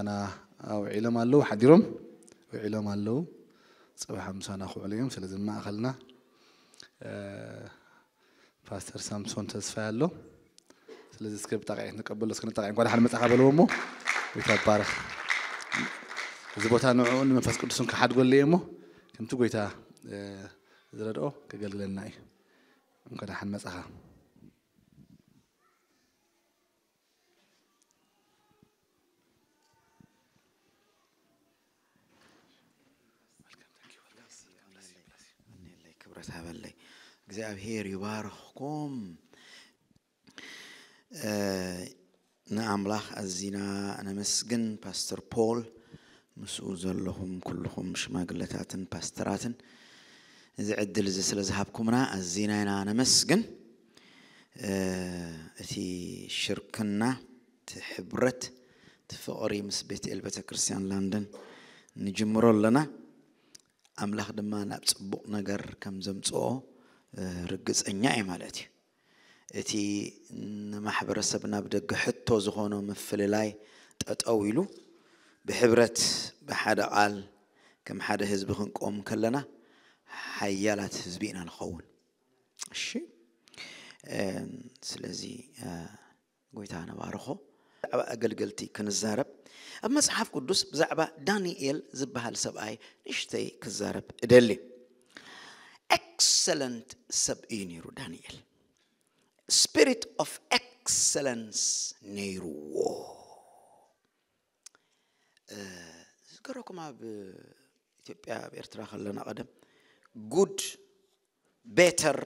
ምሳና ውዒሎም ኣለዉ፣ ሓዲሮም ውዒሎም ኣለዉ። ጽባሕ ምሳና ክውዕሉ እዮም። ስለዚ ማእኸልና እ፣ ፓስተር ሳምሶን ተስፋይ ኣሎ። ስለዚ እስከ ብጣቕዒት ንቀበሎ፣ እስከ ንጣቕዒ። እንኳን ደሓን መጻኻ በልዎ እሞ፣ ጎይታ ይባረኽ። እዚ ቦታ ንዕኡን መንፈስ ቅዱስን ክሓድጎሉ እየ እሞ፣ ከምቲ ጎይታ እ፣ ዝረድኦ ከገልግለና እዩ። እንኳን ደሓን መጻኻ። ክብረት ሃበለይ። እግዚኣብሔር ይባርኽኩም። እ፣ ንኣምላኽ ኣዚና ነመስግን። ፓስተር ፖል፣ ምስኡ ዘለኹም ኩልኹም ሽማግለታትን ፓስተራትን፣ እዚ ዕድል እዚ ስለ ዝሃብኩምና ኣዚና ኢና ነመስግን። እ፣ እቲ ሽርክና፣ እቲ ሕብረት፣ እቲ ፍቕሪ ምስ ቤትኤል ቤተክርስትያን ላንደን ንጅምሮ ኣለና። ኣምላኽ ድማ ናብ ጽቡቕ ነገር ከም ዘምጽኦ እ፣ ርግጸኛ እየ ማለት እዩ። እቲ ንማሕበረሰብና ብደገ ሕቶ ዝኾኖ ምፍልላይ ጠጠው ኢሉ፣ ብሕብረት፣ ብሓደ ቃል፣ ከም ሓደ ህዝቢ ክንቆም ከለና፣ ሓያላት ህዝቢ ኢና ንኸውን። እሺ። እም፣ ስለዚ እ፣ ጎይታ ነባርኾ። ብዛዕባ ኣገልገልቲ ክንዛረብ፣ ኣብ መጽሓፍ ቅዱስ ብዛዕባ ዳንኤል ዝበሃል ሰብኣይ ንእሽተይ ክዛረብ እደሊ። ኤክሰለንት ሰብ እዩ ነይሩ ዳንኤል። ስፒሪት ኦፍ ኤክሰለንስ ነይርዎ። እ፣ ዝገረኩም፣ ኣብ ኢትዮጵያ፣ ኣብ ኤርትራ ከለና ቀደም ጉድ፣ ቤተር፣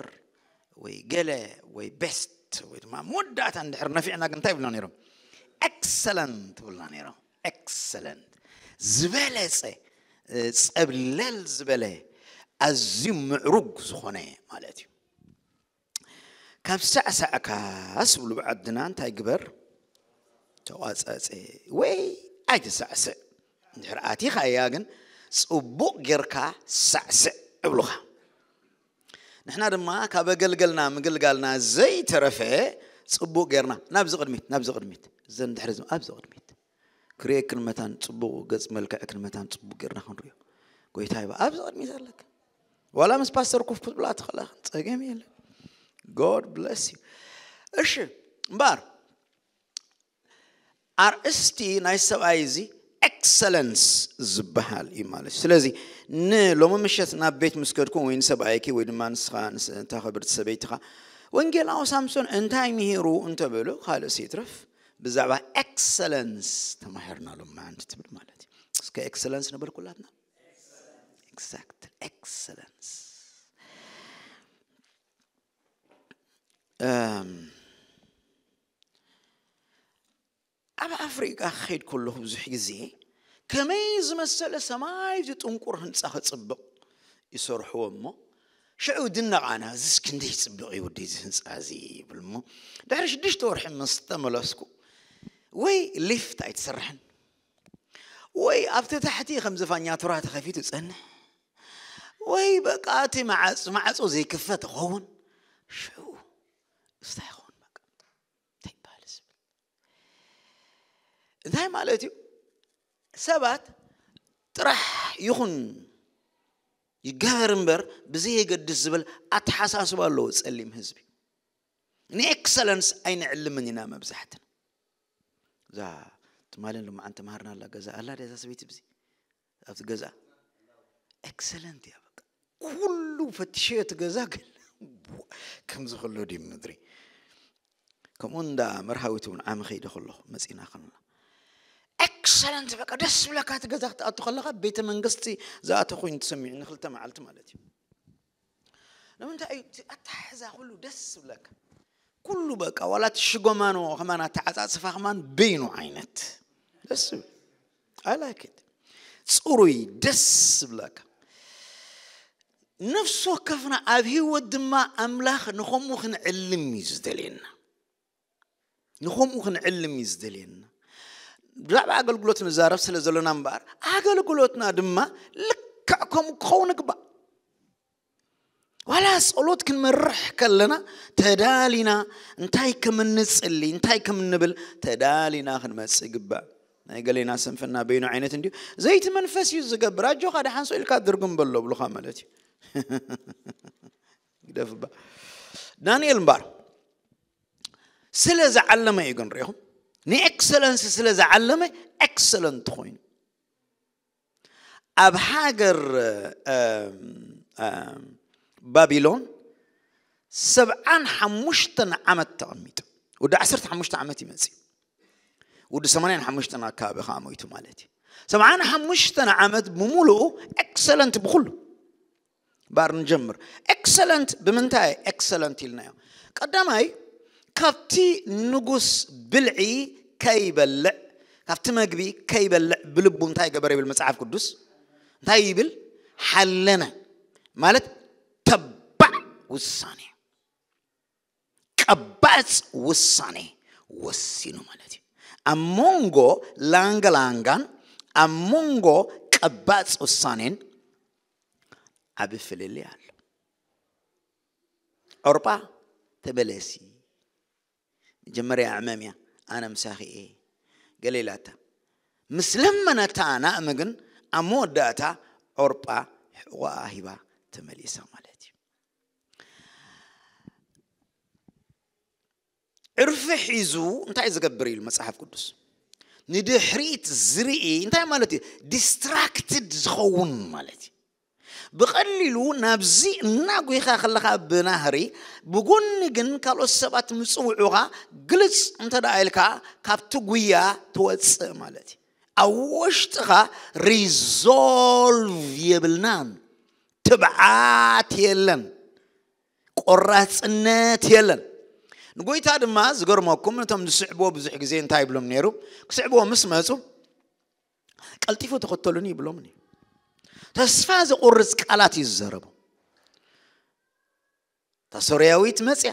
ወይ ገለ፣ ወይ ቤስት፣ ወይ ድማ መወዳእታ እንድሕር ነፊዕና ግን እንታይ ይብልና ነይሮም? ኤክሰለንት ይብልና ነይሮም። ኤክሰለንት፣ ዝበለጸ፣ እ፣ ጸብለል ዝበለ፣ ኣዝዩ ምዕሩግ ዝኾነ ማለት እዩ። ካብ ሳዕሳዕካ ዝብሉ ብዓድና እንታይ ግበር? ተቋጸጸ ወይ ኣይትሳዕስዕ። እንድሕር ኣቲኻያ ግን ጽቡቕ ጌርካ ሳዕስዕ እብሉኻ። ንሕና ድማ ካብ ኣገልገልና ምግልጋልና ዘይተረፈ ጽቡቕ ጌርና ናብዚ ቅድሚት፣ ናብዚ ቅድሚት፣ እዘን ድሕሪ ኣብዚ ቅድሚት ክርእየክን መታን ጽቡቕ ገጽ መልክዕክን መታን ጽቡቕ ጌርና ክንርእዮ። ጎይታ ይባ ኣብዚ ቅድሚት ኣለካ። ዋላ ምስ ፓስተር ኮፍ ክትብላ ትኽእላ፣ ጸገም የለን። God bless you። እሺ፣ እምበኣር ኣርእስቲ ናይ ሰብኣይ እዚ ኤክሰለንስ ዝበሃል እዩ ማለት እዩ። ስለዚ ንሎሚ ምሸት ናብ ቤት ምስ ከድኩም ወይ ንሰብኣይኪ ወይ ድማ ንስኻ ንስ-፣ እታ ክብርቲ ሰበይትኻ ወንጌላዊ ሳምሶን እንታይ ምሂሩ እንተበሉ ካልእ ይትረፍ ብዛዕባ ኤክሰለንስ ተማሂርና ሎም መዓንቲ ትብል ማለት እዩ። እስከ ኤክሰለንስ ንበል ኩላትና። ኤግዛክት ኤክሰለንስ። እም፣ ኣብ ኣፍሪቃ ክኸይድ ከለኹ ብዙሕ ግዜ ከመይ ዝመሰለ ሰማይ ዝጥንቁር ህንፃ ክፅብቕ ይሰርሕዎ እሞ ሽዑ ድነቕ ኣነ፣ እዚስ ክንደይ ፅብቕ እዩ ወደይ እዚ ህንፃ እዚ ይብል እሞ ድሕሪ ሽዱሽተ ወርሒ ምስ ተመለስኩ ወይ ሊፍት ኣይትሰርሕን ወይ ኣብቲ ታሕቲ ከምዚ ፋኛቱራ ተኸፊቱ ጸንሕ ወይ በቃ እቲ ማዓፅ- ማዕጾ ዘይክፈት ይኸውን። ሽዑ እንታይ ይኸውን? በቃ እንታይ ይበሃል ዝብል እንታይ ማለት እዩ? ሰባት ጥራሕ ይኹን ይገበር እምበር ብዘየገድስ ዝብል ኣተሓሳስባ ኣለዎ ጸሊም ህዝቢ። ንኤክሰለንስ ኣይንዕልምን ኢና መብዛሕትና። እዛ ትማልን ልማዓን ተማሃርና ኣላ ገዛ ኣላ ድያ እዛ ሰበይቲ ብዚ ኣብቲ ገዛ ኤክሰለንት እያ። በቃ ኩሉ ፈትሸዮ እቲ ገዛ ግን ከምዚ ከሎ ድዩ ምድሪ። ከምኡ እንዳ መርሃዊት እውን ዓሚ ከይደ ከለኹ መፂና ከለና ኤክሰለንት በቃ ደስ ዝብለካ እቲ ገዛ ክትኣቱ ከለካ ቤተ መንግስቲ ዝኣተ ኮይኑ ተሰሚዑ ንክልተ መዓልቲ ማለት እዩ። ንምንታይ እዩ እቲ ኣተሓሕዛ ኩሉ ደስ ዝብለካ? ኩሉ በቃ ዋላ እቲ ሽጎማኖ ከማን ኣተዓፃፅፋ ከማን በይኑ ዓይነት ደስ ዝብል I like it። ፅሩይ ደስ ዝብለካ። ነፍሲ ወከፍና ኣብ ህይወት ድማ ኣምላኽ ንኸምኡ ክንዕልም እዩ ዝደልየና። ንኸምኡ ክንዕልም እዩ ዝደልየና። ብዛዕባ ኣገልግሎት ንዛረብ ስለ ዘለና እምበኣር ኣገልግሎትና ድማ ልክዕ ከምኡ ክኸውን ይግባእ። ዋላ ጸሎት ክንመርሕ ከለና ተዳሊና እንታይ ከም እንጽሊ እንታይ ከም እንብል ተዳሊና ክንመጽእ ይግባእ። ናይ ገሌና ስንፍና በይኑ ዓይነት እንዲዩ። ዘይቲ መንፈስ እዩ ዝገብር። ኣጆኻ ደሓን ሰው ኢልካ ድርግም በሎ ብሉኻ ማለት እዩ። ግደፍባ። ዳንኤል እምበር ስለ ዝዓለመ እዩ ግን ርኢኹም። ንኤክሰለንስ ስለ ዝዓለመ ኤክሰለንት ኮይኑ ኣብ ሃገር ባቢሎን ሰብዓን ሓሙሽተን ዓመት ተቐሚጡ። ወዲ ዓሰርተ ሓሙሽተ ዓመት ይመፅእ። ወዲ ሰማንያን ሓሙሽተን ኣካባቢ ከዓ ሞይቱ ማለት እዩ። ሰብዓን ሓሙሽተን ዓመት ብምሉኡ ኤክሰለንት ብኩሉ ባር ንጀምር። ኤክሰለንት ብምንታይ ኤክሰለንት ኢልናዮ? ቀዳማይ ካብቲ ንጉስ ብልዒ ከይበልዕ፣ ካብቲ መግቢ ከይበልዕ ብልቡ እንታይ ገበረ ይብል መጽሓፍ ቅዱስ? እንታይ ይብል? ሓለነ ማለት ተባዕ ውሳኔ፣ ቀባጽ ውሳኔ ወሲኑ ማለት እዩ። ኣብ መንጎ ላንገላንጋን ኣብ መንጎ ቀባጽ ውሳኔን ዓቢ ፍልልይ ኣሎ። ዖርጳ ተመለሲ፣ መጀመርያ ዕመምያ፣ ኣነ ምሳኺ እየ፣ ገለ ኢላታ። ምስ ለመነታ ናእሚ ግን ኣብ መወዳእታ ዖርጳ ሕቖኣ ሂባ ተመሊሳ ማለት እዩ። ዕርፊ ሒዙ እንታይ ዝገብር ኢሉ መጽሓፍ ቅዱስ? ንድሕሪት ዝርኢ እንታይ ማለት እዩ? ዲስትራክትድ ዝኸውን ማለት እዩ። ብቐሊሉ ናብዚ እናጒኻ ከለኻ ብናህሪ፣ ብጎኒ ግን ካልኦት ሰባት ምጽውዑኻ ግልጽ እንተ ደኣ ኢልካ ካብቲ ጉያ ትወጽእ ማለት እዩ። ኣብ ውሽጥኻ ሪዞልቭ የብልናን፣ ትብዓት የለን፣ ቆራጽነት የለን። ንጎይታ ድማ ዝገርመኩም ነቶም ዝስዕብዎ ብዙሕ ግዜ እንታይ ይብሎም ነይሩ? ክስዕብዎ ምስ መጹ ቀልጢፉ ተኸተሉኒ ይብሎም ነይሩ። ተስፋ ዘቑርጽ ቃላት እዩ ዝዘረቡ። እታ ሶርያዊት መጽያ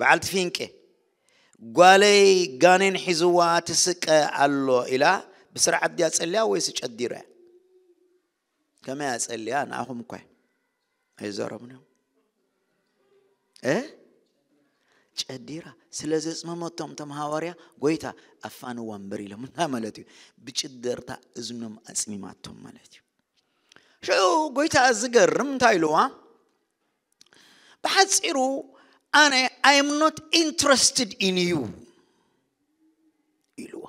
በዓልቲ ፊንቄ ጓለይ ጋኔን ሒዝዋ ትስቀ ኣሎ ኢላ ብስርዓት ድያ ጸልያ ወይስ ጨዲራ እያ? ከመይ እያ ጸልያ? ንኣኹም እኳ ኣይዘረቡን እዮም። እ ጨዲራ ስለ ዘጽመመቶም እቶም ሃዋርያ ጎይታ ኣፋንዋ እምበር ኢሎም እንታይ ማለት እዩ? ብጭደርታ እዝኖም ኣጽሚማቶም ማለት እዩ። ሽዑ ጎይታ ዝገርም እንታይ ኢልዋ? ብሓጺሩ ኣነ I am not interested in you ኢልዋ።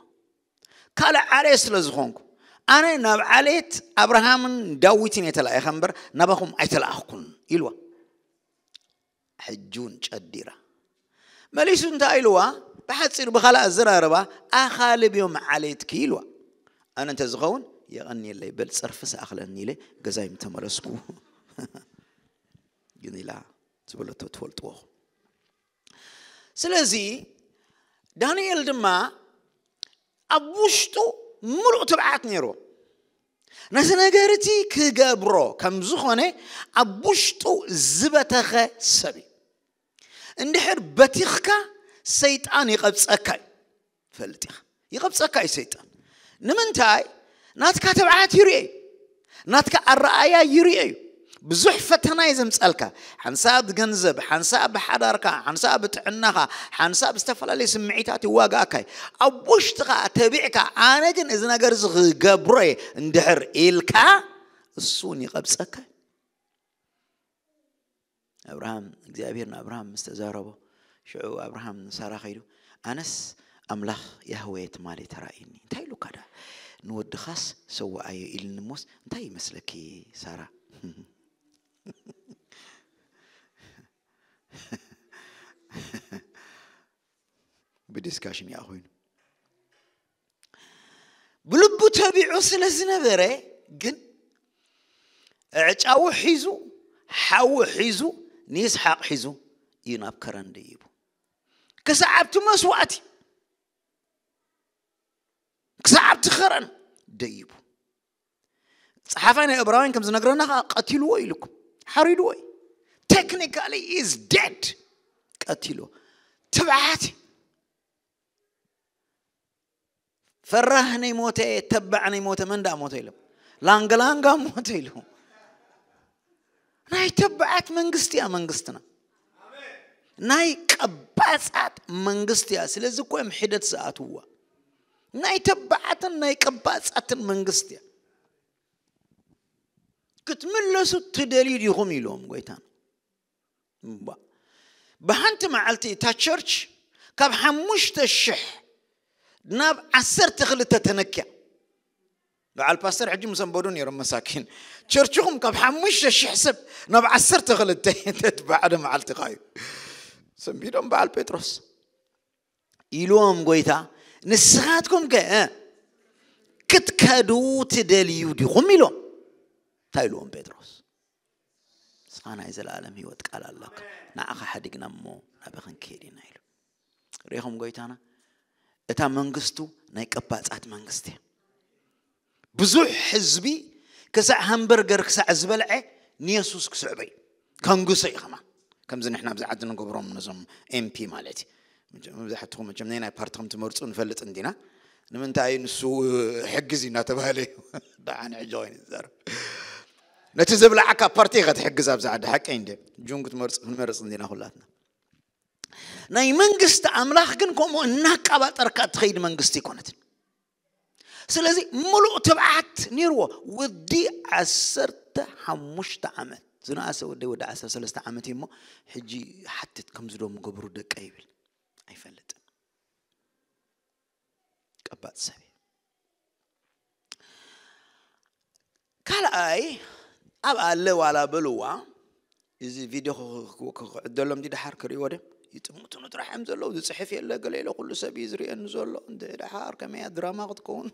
ካልእ ዓሌት ስለ ዝኾንኩ ኣነ ናብ ዓሌት ኣብርሃምን ዳዊትን እየ ተላኢኸ እምበር ናባኹም ኣይተላኣኽኩን ኢልዋ። ሕጂ እውን ጨዲራ መሊሱ እንታይ ኢልዋ? ብሓጺሩ ብኻልእ ኣዘራርባ ኣኻልብ እዮም ዓሌትኪ ኢልዋ። ኣነ እንተዝኸውን የቐንየለይ በል ጸርፊ ስኣኽለኒ ኢለ ገዛይ ምተመለስኩ ግን ኢላ ዝበለቶ ትፈልጥዎ። ስለዚ ዳንኤል ድማ ኣብ ውሽጡ ምሉእ ትብዓት ነይርዎ። ነቲ ነገር እቲ ክገብሮ ከም ዝኾነ ኣብ ውሽጡ ዝበተኸ ሰብ እዩ። እንድሕር በቲኽካ ሰይጣን ይቐብጸካ እዩ። ፈልጥ ኢኻ። ይቐብጸካ እዩ ሰይጣን። ንምንታይ? ናትካ ትብዓት ይርኤ እዩ። ናትካ ኣረኣያ ይርኤ እዩ። ብዙሕ ፈተና እዩ ዘምጻልካ። ሓንሳብ ብገንዘብ፣ ሓንሳብ ብሓዳርካ፣ ሓንሳብ ብጥዕናኻ፣ ሓንሳብ ብዝተፈላለዩ ስምዒታት ይዋጋእካ እዩ። ኣብ ውሽጥኻ ተቢዕካ ኣነ ግን እዚ ነገር እዚ ክገብሮ እየ እንድሕር ኢልካ እሱ እውን ይቐብጸካ እዩ። ኣብርሃም እግዚኣብሔር ንኣብርሃም ምስ ተዛረቦ ሽዑ ኣብርሃም ንሳራ ከይዱ ኣነስ ኣምላኽ ያህዌ ትማሊ ተራእዩኒ እንታይ ኢሉካ ዳ ንወድኻስ ሰዋኣዮ ኢልኒ እሞስ እንታይ ይመስለኪ ሳራ ብዲስካሽን እያ ኮይኑ ብልቡ ተቢዑ ስለ ዝነበረ ግን ዕጫዊ ሒዙ ሓዊ ሒዙ ንይስሓቅ ሒዙ እዩ ናብ ከረን ደይቡ ክሳዕ ኣብቲ መስዋእቲ ክሳዕ ኣብቲ ከረን ደይቡ ፀሓፋይ ናይ እብራውያን ከም ዝነግረና ከዓ ቀቲልዎ ኢልኩም ሓሪድዎ እዩ technically is dead ቀቲልዎ ትብዓት እዩ ፈራህ ነይ ሞተ ተባዕ ነይ ሞተ መን ዳ ሞተ ኢሎም ላንገላንጋ ሞተ ኢሉ ናይ ተባዓት መንግስቲ እያ መንግስትና ናይ ቀባጻት መንግስቲ እያ ስለዚ እኮ እዮም ሒደት ዝኣትዋ ናይ ተባዓትን ናይ ቀባጻትን መንግስቲ እያ። ክትምለሱ ትደልዩ ዲኹም ኢልዎም ጎይታና። እምባ። ብሓንቲ መዓልቲ እታ ቸርች ካብ ሓሙሽተ ሽሕ ናብ ዓሰርተ ክልተ ተነኪያ። በዓል ፓስተር ሕጂ ምሰንበዱ ነይሮም መሳኪን። ቸርችኹም ካብ ሓሙሽተ ሽሕ ሰብ ናብ ዓሰርተ ክልተ ተትባዕደ መዓልቲ ኻዩ ሰንቢዶም በዓል ጴጥሮስ። ኢልዎም ጎይታ፣ ንስኻትኩም ከ ክትከዱ ትደልዩ ዲኹም ኢሎም። እንታይ ኢልዎም ጴጥሮስ? ንስኻ ናይ ዘለኣለም ህይወት ቃል ኣለካ፣ ንዓኻ ሓዲግና እሞ ናበይ ክንከይድ ኢና ኢሉ። ሪኢኹም ጎይታና፣ እታ መንግስቱ ናይ ቀባጻት መንግስቲ እያ። ብዙሕ ህዝቢ ክሳዕ ሃምበርገር ክሳዕ ዝበልዐ ንየሱስ ክስዕቦ እዩ። ከንግሶ እዩ ከማን። ከምዚ ንሕና ኣብዚ ዓዲ ንገብሮም ነዞም ኤምፒ ማለት እዩ። መብዛሕትኹም መቸም ናይ ናይ ፓርቲ ከም ትመርፁ ንፈልጥ እንዲና። ንምንታይ ንሱ ሕግዝ እዩ እናተባህለ እዩ። ደሓን ሕጂ ኮይኑ ዝዛረብ። ነቲ ዘብልዓካ ፓርቲ ኢኻ ትሕግዝ ኣብዚ ዓዲ ሓቀይ እንደ ጁን ክትመርፅ ክንመርፅ እንዲና ኩላትና። ናይ መንግስቲ ኣምላኽ ግን ከምኡ እናቃባጠርካ እትኸይድ መንግስቲ ኣይኮነትን። ስለዚ ምሉእ ትብዓት ነይርዎ። ወዲ ዓሰርተ ሓሙሽተ ዓመት ዝነኣሰ ወደይ ወዲ ዓሰርተ ሰለስተ ዓመት እዩ እሞ ሕጂ ሓትት ከምዚ ዶ ምገብሩ ደቀ ይብል ኣይፈልጥን። ቀባጥ ሰብ እዩ። ካልኣይ ኣብ ኣለ ዋላ በልዋ እዚ ቪድዮ ክዕደሎም ዲ ደሓር ክርእይዎ ደ ይጥምቱኑ ጥራሕ እዮም ዘለዉ። ዝፅሕፍ የለ ገለ ኢለ ኩሉ ሰብ እዩ ዝርእየኒ ዘሎ። እንደ ደሓር ከመያ ድራማ ክትከውን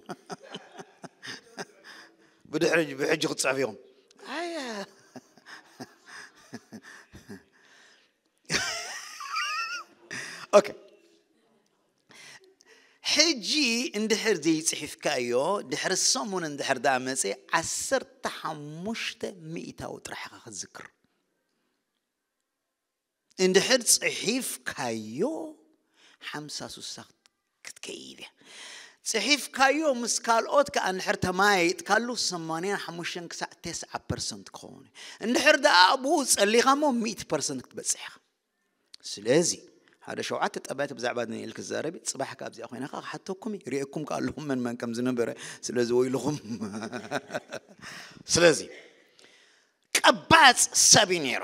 ብድሕሪ ብሕጂ ክትፅሕፍ ኢኹም። ኣያ ኦኬ። ሕጂ እንድሕር ዘይፅሒፍካዮ ድሕሪ ሰሙን እንድሕር ዳ መፀ ዓሰርተ ሓሙሽተ ሚእታዊ ጥራሕ ኢኻ ክትዝክር። እንድሕር ፅሒፍካዮ ሓምሳ ሱሳ ክትከይድ እያ። ፅሒፍካዮ ምስ ካልኦት ከዓ እንድሕር ተማያይጥካሉ ሰማንያን ሓሙሽተን ክሳዕ ተስዓ ፐርሰንት ክኸውን እዩ። እንድሕር ደኣ ኣብኡ ፀሊኻ እሞ ሚእቲ ፐርሰንት ክትበፅሕ ኢኻ። ስለዚ ሓደ ሸውዓተ ጠባያት ብዛዕባ ዳንኤል ክዛረብ እዩ። ፅባሕ ካብ እዚኣ ኮይና ከዓ ክሓተኩም እዩ። ሪኤኩም ከዓ ኣለኹም መን መን ከም ዝነበረ። ስለዚ ወይልኹም። ስለዚ ቀባፅ ሰብ እዩ ነይሩ።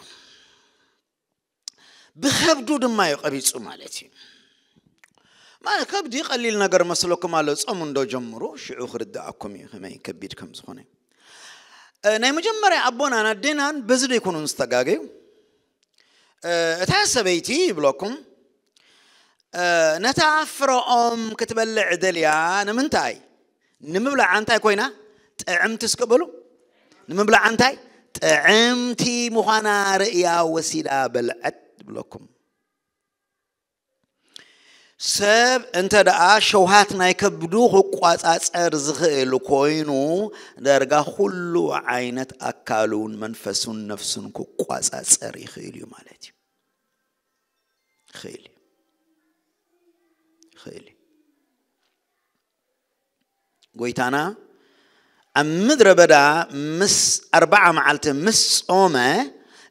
ብኸብዱ ድማ እዩ ቀቢፁ ማለት እዩ። ማለት ከብዲ ቀሊል ነገር መስለኩም ኣሎ። ጾም እንዶ ጀምሩ ሽዑ ክርዳኣኩም እዩ ከመይ ከቢድ ከም ዝኾነ። ናይ መጀመርያ ኣቦናን ኣዴናን በዚ ዶ ይኮኑን ዝተጋገዩ? እታ ሰበይቲ ይብለኩም ነታ ፍረኦም ክትበልዕ ደልያ ንምንታይ? ንምብላዓ እንታይ ኮይና? ጥዕምቲ እስከ በሉ። ንምብላዓ እንታይ? ጥዕምቲ ምዃና ርእያ ወሲዳ በልዐት ይብለኩም። ሰብ እንተ ደኣ ሸውሃት ናይ ከብዱ ክቋጻጸር ዝኽእል ኮይኑ፣ ዳርጋ ኩሉ ዓይነት ኣካሉን መንፈሱን ነፍሱን ክቋጻጸር ይኽእል እዩ ማለት እዩ። ይኽእል እዩ። ይኽእል እዩ። ጎይታና ኣብ ምድረ በዳ ምስ ኣርባዓ መዓልቲ ምስ ጾመ፣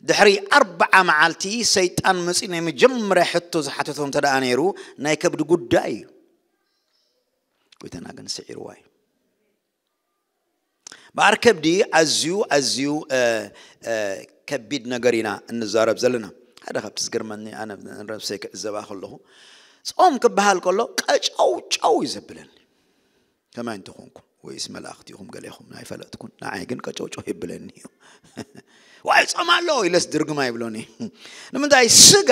ድሕሪ ኣርባዓ መዓልቲ ሰይጣን መጺኡ ናይ መጀመርያ ሕቶ ዝሓተቶ እንተ ደኣ ነይሩ ናይ ከብዲ ጉዳይ እዩ። ጎይታና ግን ስዒርዋ እዩ። እምበኣር ከብዲ ኣዝዩ ኣዝዩ ከቢድ ነገር ኢና እንዛረብ ዘለና። ሓደ ካብቲ ዝገርመኒ ኣነ ንረብሰይ ክዕዘባ ከለኹ ጾም ክበሃል ከሎ ቀጨውጨው እዩ ዘብለኒ። ከማይ እንተኾንኩ ወይስ መላእኽቲ ኢኹም ገሌኹም ኣይፈለጥኩን። ንዓይ ግን ቀጨውጨው ይብለኒ እዩ። ዋይ ጾም ኣሎ ኢለስ ድርግም ኣይብሎን እዩ። ንምንታይ ስጋ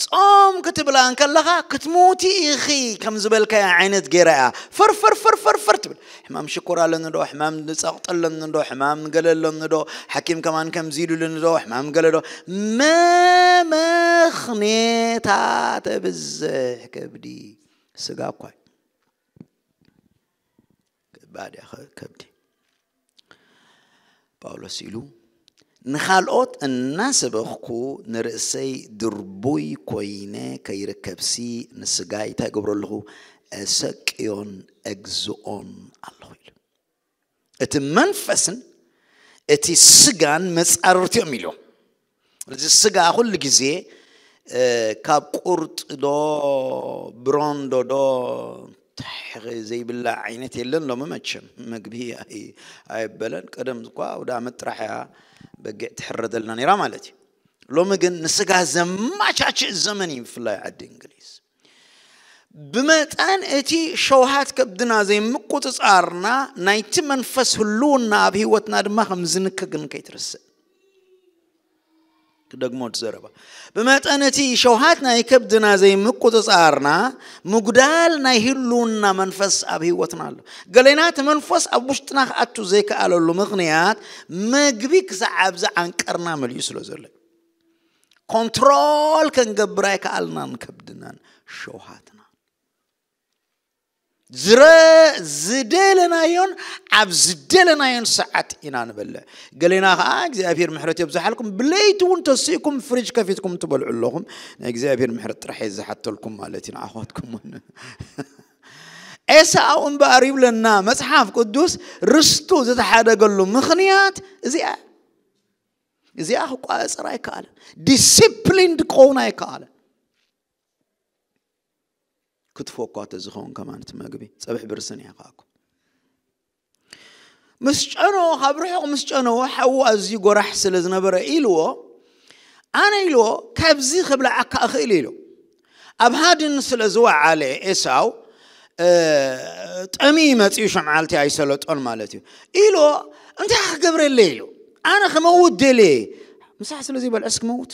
ጾም ክትብላ እንከለኻ ክትሞቲ ኢኺ ከም ዝበልካያ ዓይነት ገይራ እያ ፈርፈር ፈርፈር ፈር ትብል። ሕማም ሽኮር ኣለኒ ዶ? ሕማም ጸቕጢ ኣለኒ ዶ? ሕማም ገለ ኣለኒ ዶ? ሓኪም ከማን ከምዚ ኢሉልኒ ዶ? ሕማም ገለ ዶ? መመኽኔታ ተብዝሕ ከብዲ ስጋ እኳ እዩ። ከባድ እያ ከብዲ። ጳውሎስ ኢሉ ንኻልኦት እናሰበኽኩ ንርእሰይ ድርቡይ ኮይነ ከይርከብሲ ንስጋይ እንታይ ገብሮ ኣለኹ? እሰቅዮን እግዝኦን ኣለኹ ኢሉ። እቲ መንፈስን እቲ ስጋን መጻርርቲኦም ኢሉ። እዚ ስጋ ኩሉ ግዜ ካብ ቁርጥ ዶ ብሮንዶ ዶ ትሕኺ ዘይብላዕ ዓይነት የለን። ሎሚ መቸም መግቢ ኣይ- ኣይበለን። ቀደም እኳ ኣውደ ዓመት ጥራሕ እያ በጊዕ ትሕረደልና ነይራ ማለት እዩ። ሎሚ ግን ንስጋ ዘማቻችእ ዘመን እዩ፣ ብፍላይ ዓዲ እንግሊዝ። ብመጠን እቲ ሸውሃት ከብድና ዘይምቁፅፃርና ናይቲ መንፈስ ህልውና ኣብ ህይወትና ድማ ከም ዝንከ ግን ከይትርስእ። ክደግሞ እቲ ዘረባ። ብመጠን እቲ ሸውሃት ናይ ከብድና ዘይምቁፅፃርና ምጉዳል ናይ ህልውና መንፈስ ኣብ ህይወትና ኣሎ። ገሌና እቲ መንፈስ ኣብ ውሽጥና ክኣቱ ዘይከኣለሉ ምኽንያት መግቢ ክሳዕ ኣብዚ ዓንቀርና መሊኡ ስለ ዘሎ፣ ኮንትሮል ከንገብር ኣይከኣልናን ከብድናን ሸውሃትና። ዝረ ዝደለናዮን ኣብ ዝደለናዮን ሰዓት ኢና ንበልዕ። ገሌና ከዓ እግዚኣብሔር ምሕረት የብዝሓልኩም፣ ብለይቲ እውን ተሲእኩም ፍሪጅ ከፊትኩም ትበልዑ ኣለኹም። ናይ እግዚኣብሔር ምሕረት ጥራሕ እየ ዝሓተልኩም ማለት እዩ፣ ንኣኽዋትኩም እውን። ኤሳው እምበኣር ይብለና መጽሓፍ ቅዱስ፣ ርስቱ ዝተሓደገሉ ምኽንያት እዚኣ እዚኣ ክቋፀር ኣይከኣለን። ዲሲፕሊንድ ክኸውን ኣይከኣለን። ክትፎ እኳ ተዝኸውን ከማን እቲ መግቢ ፀብሒ ብርስን እያ ከኣኩ። ምስ ጨነዎ፣ ካብ ርሑቕ ምስ ጨነዎ፣ ሓዉ ኣዝዩ ጎራሕ ስለ ዝነበረ ኢልዎ፣ ኣነ ኢልዎ፣ ካብዚ ክብልዓካ እኽእል ኢሉ። ኣብ ሃድን ስለ ዝወዓለ ኤሳው፣ እ፣ ጠሚ መጺኡ ሸምዓልቲ ኣይሰለጦን ማለት እዩ። ኢልዎ፣ እንታይ ክገብረለይ ኢሉ። ኣነ ክመውት ደልየ። ምሳሕ ስለ ዘይበልዐስ ክመውት።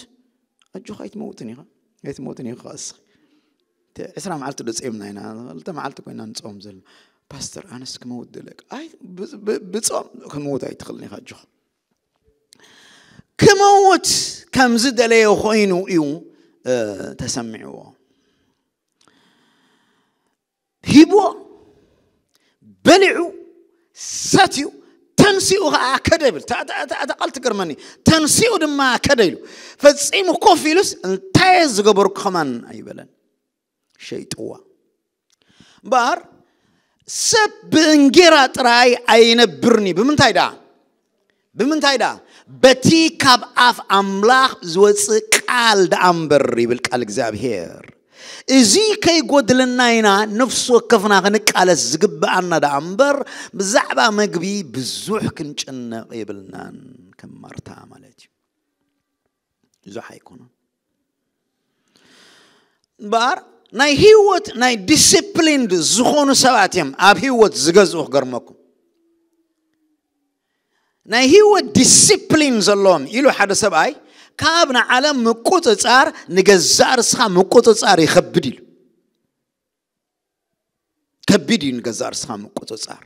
ኣጆኻ ኣይትመውትን ኢኻ። ኣይትመውትን ኢኻ እስኺ። ተ-፣ ዕስራ መዓልቲ ዶ ጾምና ኢና? ክልተ መዓልቲ ኮይና ንጾም ዘሎ። ፓስተር፣ ኣነስ ክመውት ደለካ። ኣይ፣ ብ-፣ ብ-፣ ብጾም ክመውት ኣይትኽእልን ኢኻ፣ ኣጆኻ። ክመውት ከም ዝደለየ ኮይኑ እዩ፣ እ፣ ተሰሚዕዎ። ሂብዎ፣ በሊዑ፣ ሰትዩ፣ ተንሲኡ ኸዓ ከደ ይብል። እታ፣ እታ፣ እታ፣ እታ ቃል ትገርመኒ። ተንሲኡ ድማ ከደ ኢሉ። ፈጺሙ ኮፍ ኢሉስ፣ እንታይ ዝገበርኩ ከማን ኣይበለን። ሸይጥዋ። እምበኣር፣ ሰብ ብእንጌራ ጥራይ ኣይነብርኒ። ብምንታይ ደኣ? ብምንታይ ደኣ? በቲ ካብ ኣፍ ኣምላኽ ዝወጽእ ቃል ደኣ እምበር፣ ይብል ቃል እግዚኣብሔር። እዚ ከይጎድለና ኢና ነፍሲ ወከፍና ክንቃለስ ዝግብኣና ደኣ እምበር፣ ብዛዕባ መግቢ ብዙሕ ክንጭነቕ የብልናን። ከም ማርታ ማለት እዩ። ብዙሕ ኣይኮነን። እምበኣር ናይ ህይወት ናይ ዲሲፕሊንድ ዝኾኑ ሰባት እዮም ኣብ ህይወት ዝገዝኡ። ክገርመኩም፣ ናይ ህይወት ዲሲፕሊን ዘለዎም ኢሉ ሓደ ሰብኣይ፣ ካብ ንዓለም ምቁጽጻር ንገዛእ ርስኻ ምቁጽጻር ይኸብድ ኢሉ። ከቢድ እዩ ንገዛእ ርስኻ ምቁጽጻር።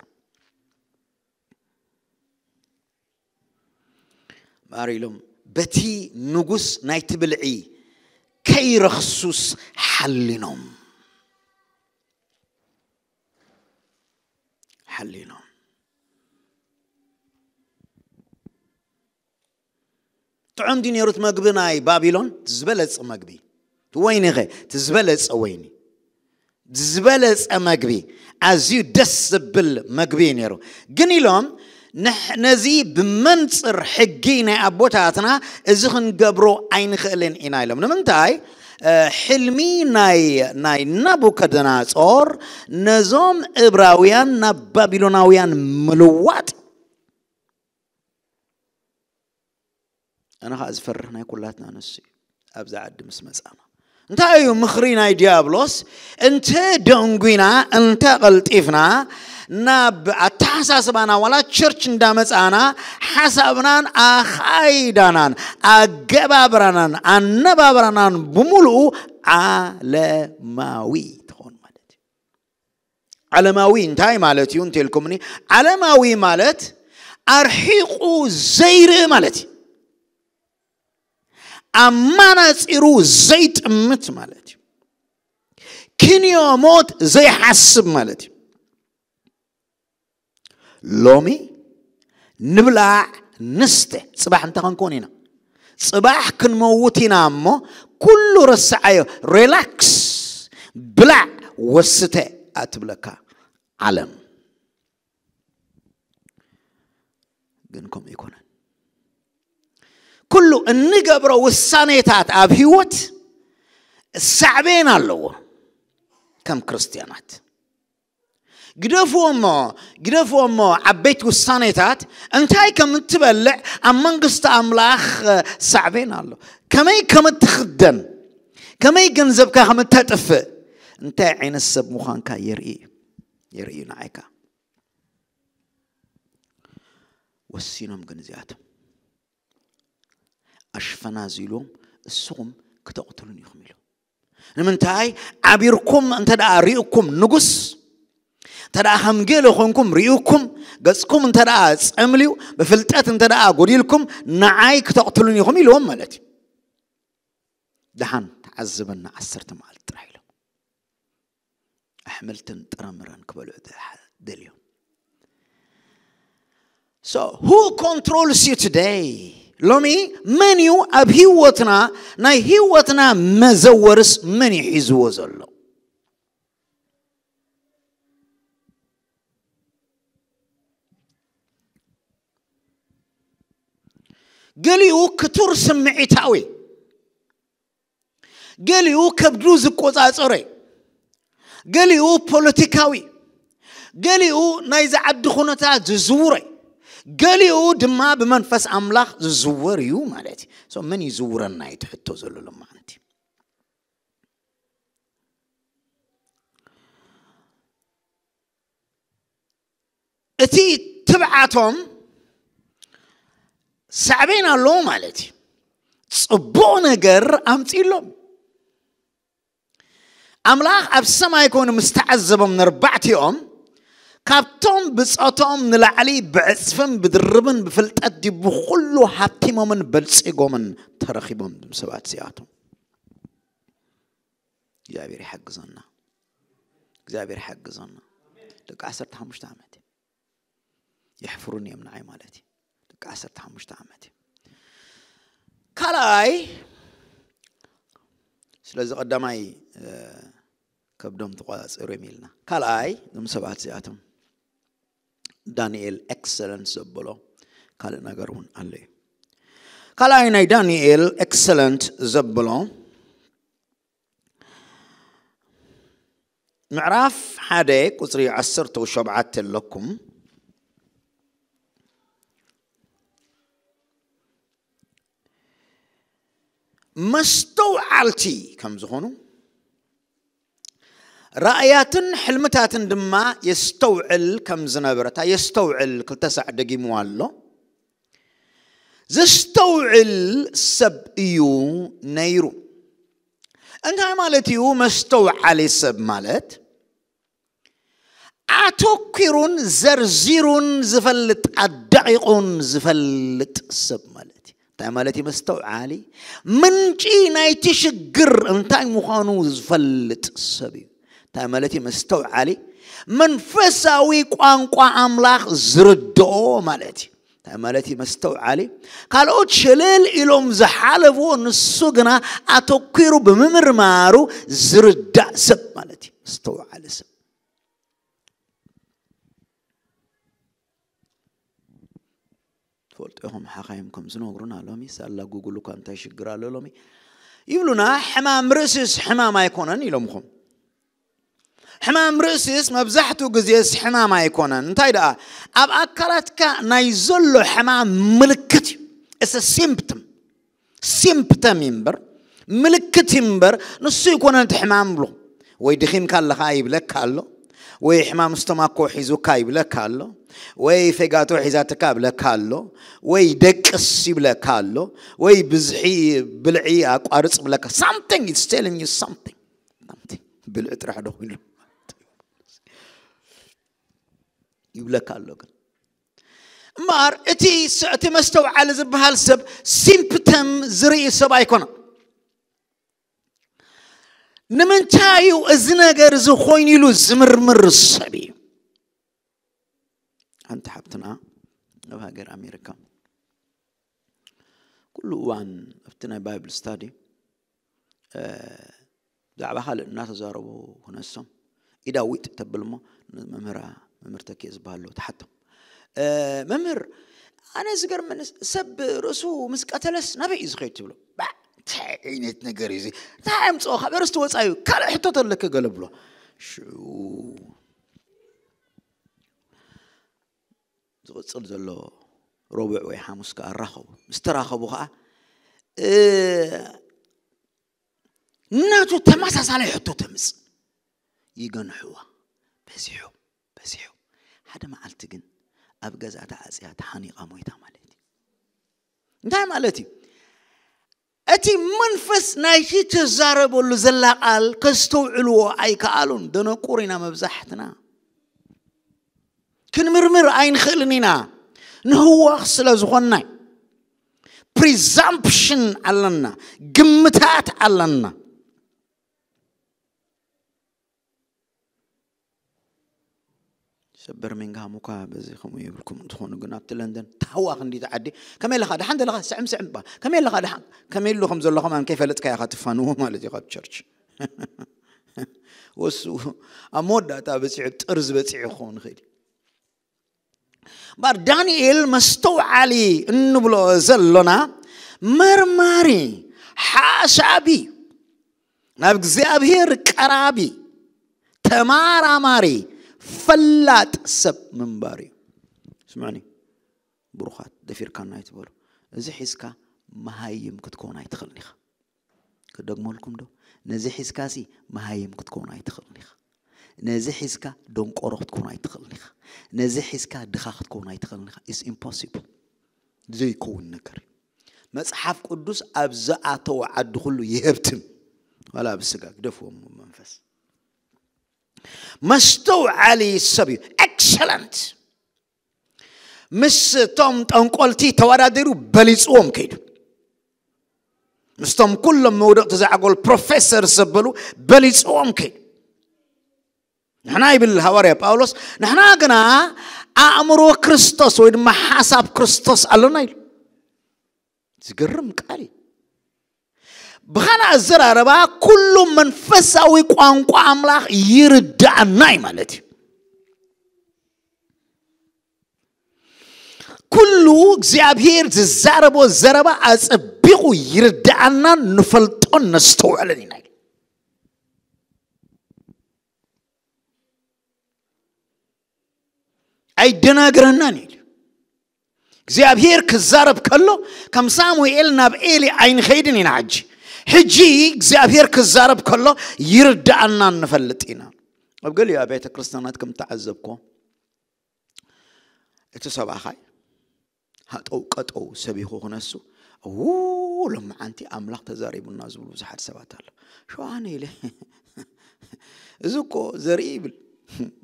እምበኣር ኢሎም በቲ ንጉስ ናይቲ ብልዒ ከይረኽሱስ ሓሊኖም። ሓሊኖም። ጥዑም ድዩ ነይሩ እቲ መግቢ ናይ ባቢሎን? እቲ ዝበለጸ መግቢ። እቲ ወይኒ ኸ? እቲ ዝበለጸ ወይኒ። ዝበለጸ መግቢ። ኣዝዩ ደስ ዘብል መግቢ እዩ ነይሩ። ግን ኢሎም፣ "ንሕ-፣ ነዚ ብመንጽር ሕጊ ናይ ኣቦታትና እዚ ክንገብሮ ኣይንኽእልን ኢና" ኢሎም። ንምንታይ? እ፣ ሕልሚ ናይ፣ ናይ ናቡከደነጾር ነዞም እብራውያን ናብ ባቢሎናውያን ምልዋጥ፣ ኣነ ኸዓ ዝፈርህ ናይ ኩላትና ንሱ እዩ። ኣብዛ ዓዲ ምስ መጻና እንታይ እዩ ምኽሪ ናይ ዲያብሎስ? እንተ ደንጒና፣ እንተ ቐልጢፍና፣ ናብ ኣተሓሳስባና ዋላ ቸርች እንዳመጻና፣ ሓሳብናን ኣኻይዳናን ኣገባብራናን ኣነባብራናን ብምሉኡ ዓለማዊ ትኾን ማለት እዩ። ዓለማዊ እንታይ ማለት እዩ እንተልኩምኒ፣ ዓለማዊ ማለት ኣርሒቑ ዘይርኢ ማለት እዩ። ኣማናጺሩ ዘይጥምት ማለት እዩ። ክንዮ ሞት ዘይሓስብ ማለት እዩ። ሎሚ ንብላዕ ንስተ፣ ጽባሕ እንታይ ክንኮን ኢና? ጽባሕ ክንመውት ኢና እሞ፣ ኩሉ ረስዓዮ፣ ሪላክስ፣ ብላዕ፣ ወስተ ኣትብለካ ዓለም። ግን ከምኡ ኣይኮነን። ኩሉ እንገብሮ ውሳኔታት ኣብ ህይወት ሳዕቤን ኣለዎ። ከም ክርስትያናት ግደፍዎ እሞ ግደፍዎ እሞ ዓበይቲ ውሳኔታት እንታይ ከም እትበልዕ ኣብ መንግስቲ ኣምላኽ ሳዕቤን ኣሎ። ከመይ ከም እትኽደን፣ ከመይ ገንዘብካ ከም እተጥፍእ፣ እንታይ ዓይነት ሰብ ምዃንካ የርኢ እዩ። የርኢ እዩ ንዓይካ። ወሲኖም ግን እዚኣቶም ኣሽፈናዝ ኢልዎም፣ እስኹም ክተቕትሉን ኢኹም ኢሉ። ንምንታይ? ዓቢርኩም እንተ ደኣ ርኢኩም ንጉስ፣ እንተ ደኣ ከም ገለ ኮንኩም ርኢኩም፣ ገጽኩም እንተ ደኣ ጸምልዩ፣ ብፍልጠት እንተ ደኣ ጎዲልኩም፣ ንዓይ ክተቕትሉን ኢኹም ኢልዎም ማለት እዩ። ደሓን ተዓዘበና፣ ዓሰርተ መዓልቲ ጥራሕ ኢሎም ኣሕምልትን ጥረምረን ክበልዑ ደልዮም። So, who controls you today? ሎሚ መን እዩ ኣብ ህይወትና፣ ናይ ህይወትና መዘወርስ መን እዩ ሒዝዎ ዘሎ? ገሊኡ ክቱር ስምዒታዊ፣ ገሊኡ ከብዱ ዝቆጻጸረ፣ ገሊኡ ፖለቲካዊ፣ ገሊኡ ናይዚ ዓዲ ኩነታት ዝዝውረ፣ ገሊኡ ድማ ብመንፈስ ኣምላኽ ዝዝወር እዩ ማለት እዩ። So፣ መን ይዝውረና እዩ እቲ ሕቶ ዘሎ ሎማዓንቲ? እቲ ትብዓቶም ሳዕቤን ኣለዎ ማለት እዩ። ጽቡቕ ነገር ኣምጺእሎም። ኣምላኽ ኣብ ሰማይ ኮይኑ ምስ ተዓዘቦም ነርባዕቲኦም፣ ካብቶም ብጾቶም ንላዕሊ ብዕጽፍን ብድርብን ብፍልጠት ድዩ ብኹሉ ሃብቲሞምን በልጺጎምን ተረኺቦም፣ እዞም ሰባት እዚኣቶም። እግዚኣብሔር ይሓግዘና። እግዚኣብሔር ይሓግዘና። ደቂ ዓሰርተ ሓሙሽተ ዓመት የሕፍሩኒ እዮም ንዓይ ማለት እዩ። ደቂ ዓሰርተ ሓሙሽተ ዓመት እዩ። ካልኣይ፣ ስለዚ ቀዳማይ፣ እ፣ ከብዶም ተቆጻጸሩ እዮም ኢልና። ካልኣይ፣ እዞም ሰባት እዚኣቶም ዳንኤል ኤክሰለንት ዘበሎ ካልእ ነገር እውን ኣሎ እዩ። ካልኣይ ናይ ዳንኤል ኤክሰለንት ዘበሎ ምዕራፍ ሓደ ቁጽሪ ዓሰርተ ሸውዓተ ኣለኩም። መስተውዓልቲ ከም ዝኾኑ፣ ራእያትን ሕልምታትን ድማ የስተውዕል ከም ዝነበረ፣ እታ የስተውዕል ክልተ ሳዕ ደጊምዋ ኣሎ። ዘስተውዕል ሰብ እዩ ነይሩ። እንታይ ማለት እዩ መስተውዓሊ ሰብ ማለት? ኣተኲሩን ዘርዚሩን ዝፈልጥ፣ ኣዳቒቑን ዝፈልጥ ሰብ ማለት እዩ። እንታይ ማለት እዩ መስተውዓሊ? ምንጪ ናይቲ ሽግር እንታይ ምዃኑ ዝፈልጥ ሰብ እዩ። እንታይ ማለት እዩ መስተውዓሊ? መንፈሳዊ ቋንቋ ኣምላኽ ዝርድኦ ማለት እዩ። እንታይ ማለት እዩ መስተውዓሊ? ካልኦት ሸለል ኢሎም ዝሓለፍዎ፣ ንሱ ግና ኣተኲሩ ብምምርማሩ ዝርዳእ ሰብ ማለት እዩ መስተውዓሊ ሰብ። ትፈልጡ ኢኹም፣ ሓኻይም ከም ዝነግሩና ሎሚ፣ ሳላ ጉግል እኳ እንታይ ሽግር ኣሎ ሎሚ ይብሉና። ሕማም ርእሲስ ሕማም ኣይኮነን ኢሎምኹም። ሕማም ርእሲስ መብዛሕትኡ ግዜስ ሕማም ኣይኮነን። እንታይ ደኣ፣ ኣብ ኣካላትካ ናይ ዘሎ ሕማም ምልክት እዩ። It's a symptom። ሲምፕተም እምበር፣ ምልክት እምበር፣ ንሱ ይኮነን እቲ ሕማም ብሎ። ወይ ድኺምካ ኣለኻ ይብለካ ኣሎ፣ ወይ ሕማም ስቶማኮ ሒዙካ ይብለካ ኣሎ፣ ወይ ፌጋቶ ሒዛትካ ይብለካ ኣሎ፣ ወይ ደቅስ ይብለካ ኣሎ፣ ወይ ብዝሒ ብልዒ ኣቋርጽ ይብለካ። Something is telling you something. Something. ብልዒ ጥራሕ ዶ ኮይኑ ይብለካ ኣሎ። ግን እምበኣር እቲ ስ-፣ እቲ መስተውዓሊ ዝበሃል ሰብ ሲምፕተም ዝርኢ ሰብ ኣይኮነን። ንምንታይ እዩ እዚ ነገር እዚ ኮይኑ ኢሉ ዝምርምር ሰብ እዩ። ሓንቲ ሓብትና ኣብ ሃገር ኣሜሪካ ኩሉ እዋን ኣብቲ ናይ ባይብል ስታዲ፣ እ፣ ብዛዕባ ካልእ እናተዛረቡ ክነሶም ኢዳ ዊጥ ተብል እሞ ንመምህራ፣ መምህር ተኪኤ ዝበሃል ኣሎ ትሓቶም። እ፣ መምህር፣ ኣነ ዝገርመኒ ሰብ ርእሱ ምስ ቀተለስ ናበይ እዩ ዝኸይድ ትብሎ። ባ፣ እንታይ ዓይነት ነገር እዩ እዚ? እንታይ ኣምፅኦ? ካብ ርእስቲ ወፃኢ እዩ። ካልእ ሕቶ ተለክ ገለ ብሎ። ሽዑ ዝቕጽል ዘሎ ረቡዕ ወይ ሓሙስ ከኣ ራኸቡ። ምስ ተራኸቡ ከኣ፣ እ፣ ናቱ ተመሳሳላይ ሕቶ ተምጽእ። ይገንሕዋ። በዚሑ፣ በዚሑ። ሓደ መዓልቲ ግን ኣብ ገዛ ተዓጽያ ተሓኒቓ ሞይታ ማለት እዩ። እንታይ ማለት እዩ? እቲ መንፈስ ናይቲ ትዛረበሉ ዘላ ቃል ከስተውዕልዎ ኣይከኣሉን። ደነቁር ኢና መብዛሕትና። ክንምርምር ኣይንኽእልን ኢና። ንህወኽ ስለ ዝኾንና። ፕሪዛምፕሽን ኣለና። ግምታት ኣለና። ሰበር ሜንጋ ሃሙካ በዚ ከምኡ ይብልኩም እንትኾኑ ግን ኣብቲ ለንደን ታህዋ ክንዲ ተዓዲ ከመይ ኣለኻ ደሓን ዘለኻ ስዕም ስዕም ባ ከመይ ኣለኻ ደሓን ከመይ ኣሎ ከም ዘሎ ከማን ከይፈለጥካ ኢኻ ትፋንዎ ማለት እዩ ካብ ቸርች ወሱ ኣብ መወዳእታ በፂሑ ጥርዝ በፂሑ ክኸውን ይኽእል እዩ። እምበር ዳንኤል መስተውዓሊ እንብሎ ዘሎና መርማሪ ሓሳቢ ናብ እግዚኣብሔር ቀራቢ ተማራማሪ ፈላጥ ሰብ ምንባር እዩ። ስምዑኒ ብሩኻት ደፊርካና ኣይትበሉ። እዚ ሒዝካ መሃይም ክትኮን ኣይትኽእልን ኢኻ። ክደግመልኩም ዶ? ነዚ ሒዝካ ሲ መሃይም ክትኮን ኣይትኽእልን ኢኻ። ነዚ ሒዝካ ደንቆሮ ክትኮን ኣይትኽእልን ኢኻ። ነዚ ሒዝካ ድኻ ክትኮን ኣይትኽእልን ኢኻ። It's impossible። ዘይከውን ነገር እዩ። መጽሓፍ ቅዱስ ኣብ ዝኣተወ ዓዲ ኩሉ ይህብትም። ዋላ ኣብ ስጋ ግደፍዎም መንፈስ። መስተውዓሊ ሰብ እዩ። ኤክሰለንት። ምስ እቶም ጠንቆልቲ ተወዳዲሩ በሊጽዎም ከይዱ። ምስቶም ኩሎም መውደቕቲ ዝዓገሉ ፕሮፌሰር ዘበሉ በሊጽዎም ከይዱ። ንሕና ይብል ሃዋርያ ጳውሎስ፣ ንሕና ግና ኣእምሮ ክርስቶስ ወይ ድማ ሓሳብ ክርስቶስ ኣሎና ኢሉ። ዝገርም ቃል እዩ። ብኻልእ ኣዘራረባ ኩሉ መንፈሳዊ ቋንቋ ኣምላኽ ይርዳኣና እዩ ማለት እዩ። ኩሉ እግዚኣብሔር ዝዛረቦ ዘረባ ኣጸቢቑ ይርዳኣናን ንፈልጦን ነስተውዕልን ኢና። ኣይደናግረናን ኢሉ እግዚኣብሔር ክዛረብ ከሎ ከም ሳሙኤል ናብ ኤሊ ኣይንኸይድን ኢና። ሕጂ ሕጂ እግዚኣብሔር ክዛረብ ከሎ ይርዳኣናን ንፈልጥ ኢና። ኣብ ገሊኡ ኣብያተ ክርስቲያናት ከም ተዓዘብኮ እቲ ሰብኣኻይ ሃጠው ቀጠው ሰቢኹ ክነሱ ው ሎመዓንቲ ኣምላኽ ተዛሪቡና ዝብሉ ብዙሓት ሰባት ኣሎ። ሸዋነ ኢለ እዚ እኮ ዘርኢ ይብል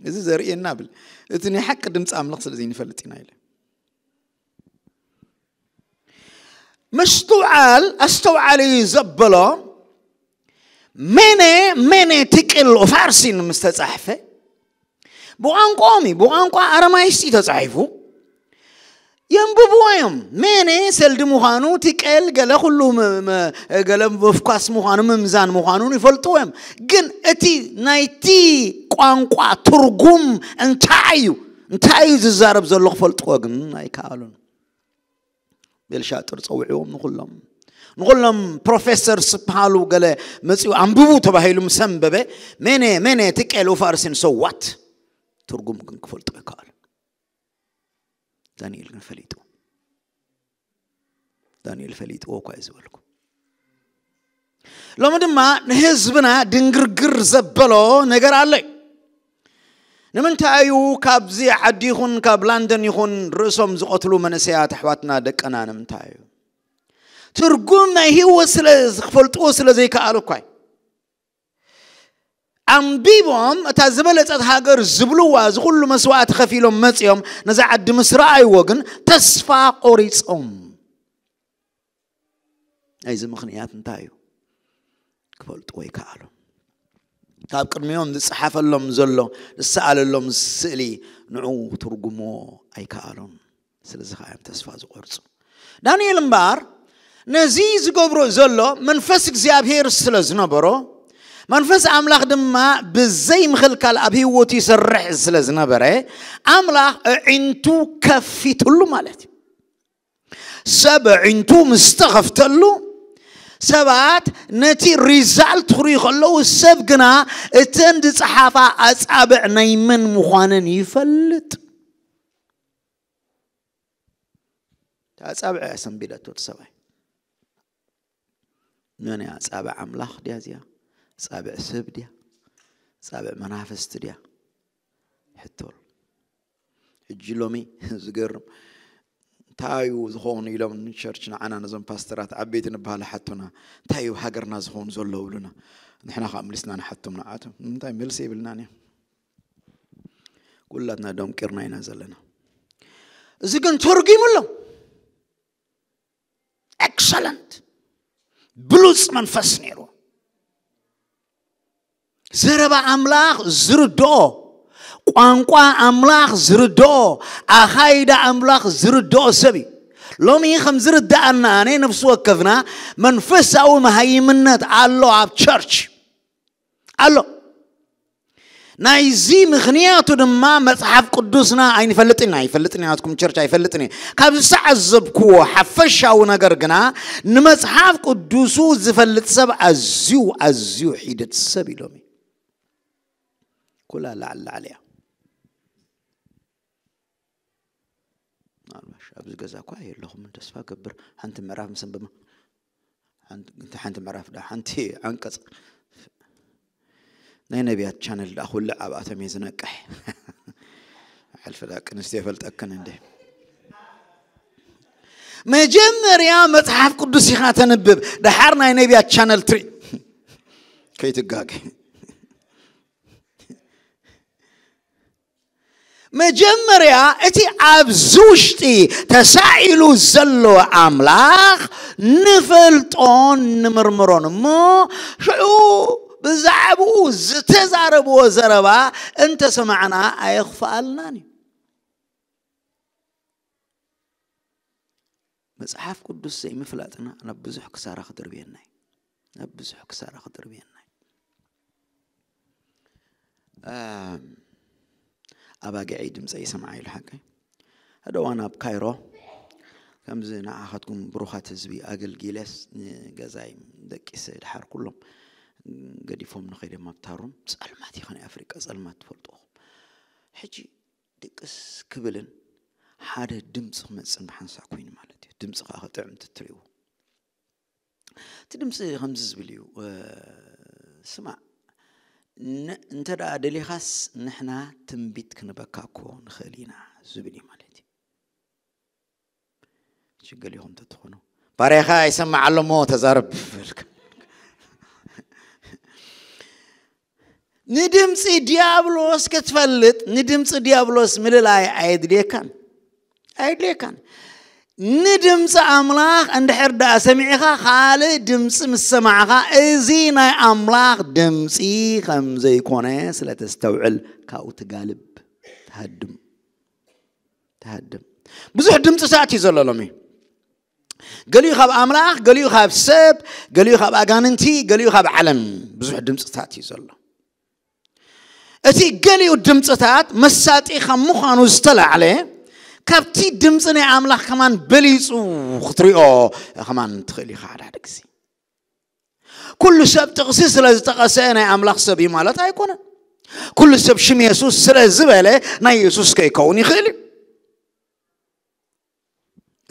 እዚ ዘርእየና ብል እቲ ናይ ሓቂ ድምፂ ኣምላኽ ስለ ዘይንፈልጥ ኢና ኢለ ምስትውዓል ኣስተውዓሊ ዘበሎ ሜነ ሜነ ትቅል ፋርሲን ምስ ተጻሕፈ ብቋንቋኦም እዩ ብቋንቋ ኣረማይስጢ ተጻሒፉ የንብብዎ እዮም። ሜነ ሰልዲ ምዃኑ ትቀል ገለ ኩሉ ገለ መፍኳስ ምዃኑ ምምዛን ምዃኑን ይፈልጥዎ እዮም። ግን እቲ ናይቲ ቋንቋ ትርጉም እንታይ እዩ እንታይ እዩ ዝዛረብ ዘሎ ክፈልጥዎ ግን ኣይከኣሉን። ቤልሻጥር ጸውዕዎም ንኹሎም ንኹሎም ፕሮፌሰር ዝበሃሉ ገለ መጺኡ ኣንብቡ ተባሂሉ ምስ ኣንበበ ሜነ ሜነ ትቄል ፋርሲን ሰዋት ትርጉም ግን ክፈልጡ ይከኣሉ። ዳንኤል ግን ፈሊጡ ዳንኤል ፈሊጥዎ እኳ እዩ ዝበልኩ። ሎሚ ድማ ንህዝብና ድንግርግር ዘበሎ ነገር ኣሎ። ንምንታይ እዩ ካብዚ ዓዲ ይኹን ካብ ላንደን ይኹን ርእሶም ዝቐትሉ መንእሰያት ኣሕዋትና ደቀና ንምንታይ እዩ? ትርጉም ናይ ህይወት ስለ ዝፈልጥዎ ስለ ዘይከኣሉ እኳ እዩ። ኣንቢቦም እታ ዝበለጸት ሃገር ዝብልዋ ዝኹሉ መስዋዕቲ ከፊሎም መጺኦም ነዛ ዓዲ ምስ ረኣይዎ ግን ተስፋ ቆሪጾም። ናይዚ ምኽንያት እንታይ እዩ? ክፈልጥዎ ይከኣሉ። ካብ ቅድሚኦም ዝጸሓፈሎም ዘሎ ዝሰኣለሎም ስእሊ ንዑ ትርጉምዎ ኣይከኣሉን። ስለዚ ከዓ እዮም ተስፋ ዝቆርጹ። ዳንኤል እምበኣር ነዚ ዝገብሮ ዘሎ መንፈስ እግዚኣብሔር ስለ ዝነበሮ መንፈስ ኣምላኽ ድማ ብዘይ ምኽልካል ኣብ ህይወቱ ይሰርሕ ስለ ዝነበረ ኣምላኽ ኣዒንቱ ከፊትሉ ማለት እዩ። ሰብ ኣዒንቱ ምስ ተኸፍተሉ ሰባት ነቲ ሪዛልት ክርእዩ ከለዉ ሰብ ግና እተን ዝጸሓፋ ኣጻብዕ ናይ መን ምዃነን ይፈልጥ። ኣጻብዕ እያ ሰንቢደቶ እቲ ሰብኣይ። መን እያ? ኣጻብዕ ኣምላኽ ድያ እዚኣ? ኣጻብዕ ሰብ ድያ? ኣጻብዕ መናፍስቲ ድያ? ሕቶ ኣሎ። ሕጂ ሎሚ ዝገርም እንታይ እዩ ዝኸውን ኢሎም ንቸርች ንዓና ነዞም ፓስተራት ዓበይቲ ንበሃል ሓቶና እንታይ እዩ ሃገርና ዝኸውን ዘሎ ብሉና። ንሕና ከዓ ምልስና ንሓቶም ንዓቶም እንታይ መልሲ የብልናን እዮም። ኩላትና ደንቂርና ኢና ዘለና። እዚ ግን ተርጉሙሎም። ኤክሰለንት ብሉፅ መንፈስ ነይሩ። ዘረባ ኣምላኽ ዝርድኦ፣ ቋንቋ ኣምላኽ ዝርድኦ፣ ኣኻይዳ ኣምላኽ ዝርድኦ ሰብ እዩ። ሎሚ ከም ዝርድኣና ኣነ ነፍሲ ወከፍና መንፈሳዊ መሃይምነት ኣሎ ኣብ ቸርች ኣሎ። ናይዚ ምኽንያቱ ድማ መጽሓፍ ቅዱስና ኣይንፈልጥን ኢና። ኣይፈልጥን ኢና፣ ናትኩም ቸርች ኣይፈልጥን እየ። ካብ ዝተዓዘብክዎ ሓፈሻዊ ነገር ግና ንመጽሓፍ ቅዱሱ ዝፈልጥ ሰብ ኣዝዩ ኣዝዩ ሒደት ሰብ ኢሎም እዩ። ኩላ ላዕሊ ላዕሊ እያ። ምናልባሽ ኣብዚ ገዛ እኳ የለኹምን ተስፋ ገብር ሓንቲ ምዕራፍ ምስ ኣንበብና ሓንቲ ምዕራፍ ዳ ሓንቲ ዓንቀጽ ናይ ነቢያት ቻነል ዳ ኩሉ ኣብኣቶም እየ ዝነቅሕ። ሕልፊ ደቂ ኣንስትዮ ይፈልጠክን እንደ መጀመርያ መጽሓፍ ቅዱስ ኢኻ ተንብብ፣ ደሓር ናይ ነቢያት ቻነል ትሪ ከይትጋገ። መጀመርያ እቲ ኣብዚ ውሽጢ ተሳኢሉ ዘሎ ኣምላኽ ንፈልጦን ንምርምሮን እሞ ሽዑ ብዛዕባኡ ዝተዛረብዎ ዘረባ እንተሰማዕና ኣየኽፍኣልናን እዩ። መጽሓፍ ቅዱስ ዘይምፍላጥና ናብ ብዙሕ ክሳራ ክድርብየና እዩ። ናብ ብዙሕ ክሳራ ክድርብየና እዩ። ኣባጊዐይ ድምፀ ይሰምዓ ኢሉ ሓቀይ ሓደ ዋና ኣብ ካይሮ ከምዚ ንዓኻትኩም ብሩኻት ህዝቢ ኣገልጊለስ ንገዛይ ደቂሰ ድሓር ኩሎም ገዲፎም ንኸይዶም ኣብታ ሩም። ጸልማት እዩ ከነ ኣፍሪቃ ጸልማት ትፈልጥኹም። ሕጂ ድቅስ ክብልን ሓደ ድምፂ ክመፅን ብሓንሳ ኮይኑ ማለት እዩ። ድምፂ ከዓ ክጥዕም ትትሪእዎ እቲ ድምፂ ከምዚ ዝብል እዩ። ስማዕ፣ እንተ ደኣ ደሊኻስ ንሕና ትንቢት ክንበካ እኮ ንኽእል ኢና ዝብል እዩ ማለት እዩ። ሽገሊኹም ተትኾኑ ባርያኻ ይሰማዕ ኣሎ እሞ ተዛረብ። ንድምፂ ዲያብሎስ ክትፈልጥ ንድምፂ ዲያብሎስ ምልላይ ኣየድልየካን ኣየድልየካን። ንድምፂ ኣምላኽ እንድሕር ደኣ ሰሚዕኻ ካልእ ድምፂ ምስ ሰማዕኻ እዚ ናይ ኣምላኽ ድምፂ ከም ዘይኮነ ስለ ተስተውዕል ካብኡ ትጋልብ ትሃድም ትሃድም። ብዙሕ ድምፅታት እዩ ዘሎ ሎሚ። ገሊኡ ካብ ኣምላኽ፣ ገሊኡ ካብ ሰብ፣ ገሊኡ ካብ ኣጋንንቲ፣ ገሊኡ ካብ ዓለም ብዙሕ ድምፅታት እዩ ዘሎ። እቲ ገሊኡ ድምፅታት መሳጢ ካብ ምዃኑ ዝተላዕለ ካብቲ ድምፂ ናይ ኣምላኽ ከማን በሊፁ ክትሪኦ ከማን ትኽእል ኢኻ ሓደ ሓደ ግዜ። ኩሉ ሰብ ጥቕሲ ስለ ዝጠቐሰ ናይ ኣምላኽ ሰብ እዩ ማለት ኣይኮነን። ኩሉ ሰብ ሽም የሱስ ስለ ዝበለ ናይ የሱስ ከይከውን ይኽእል እዩ።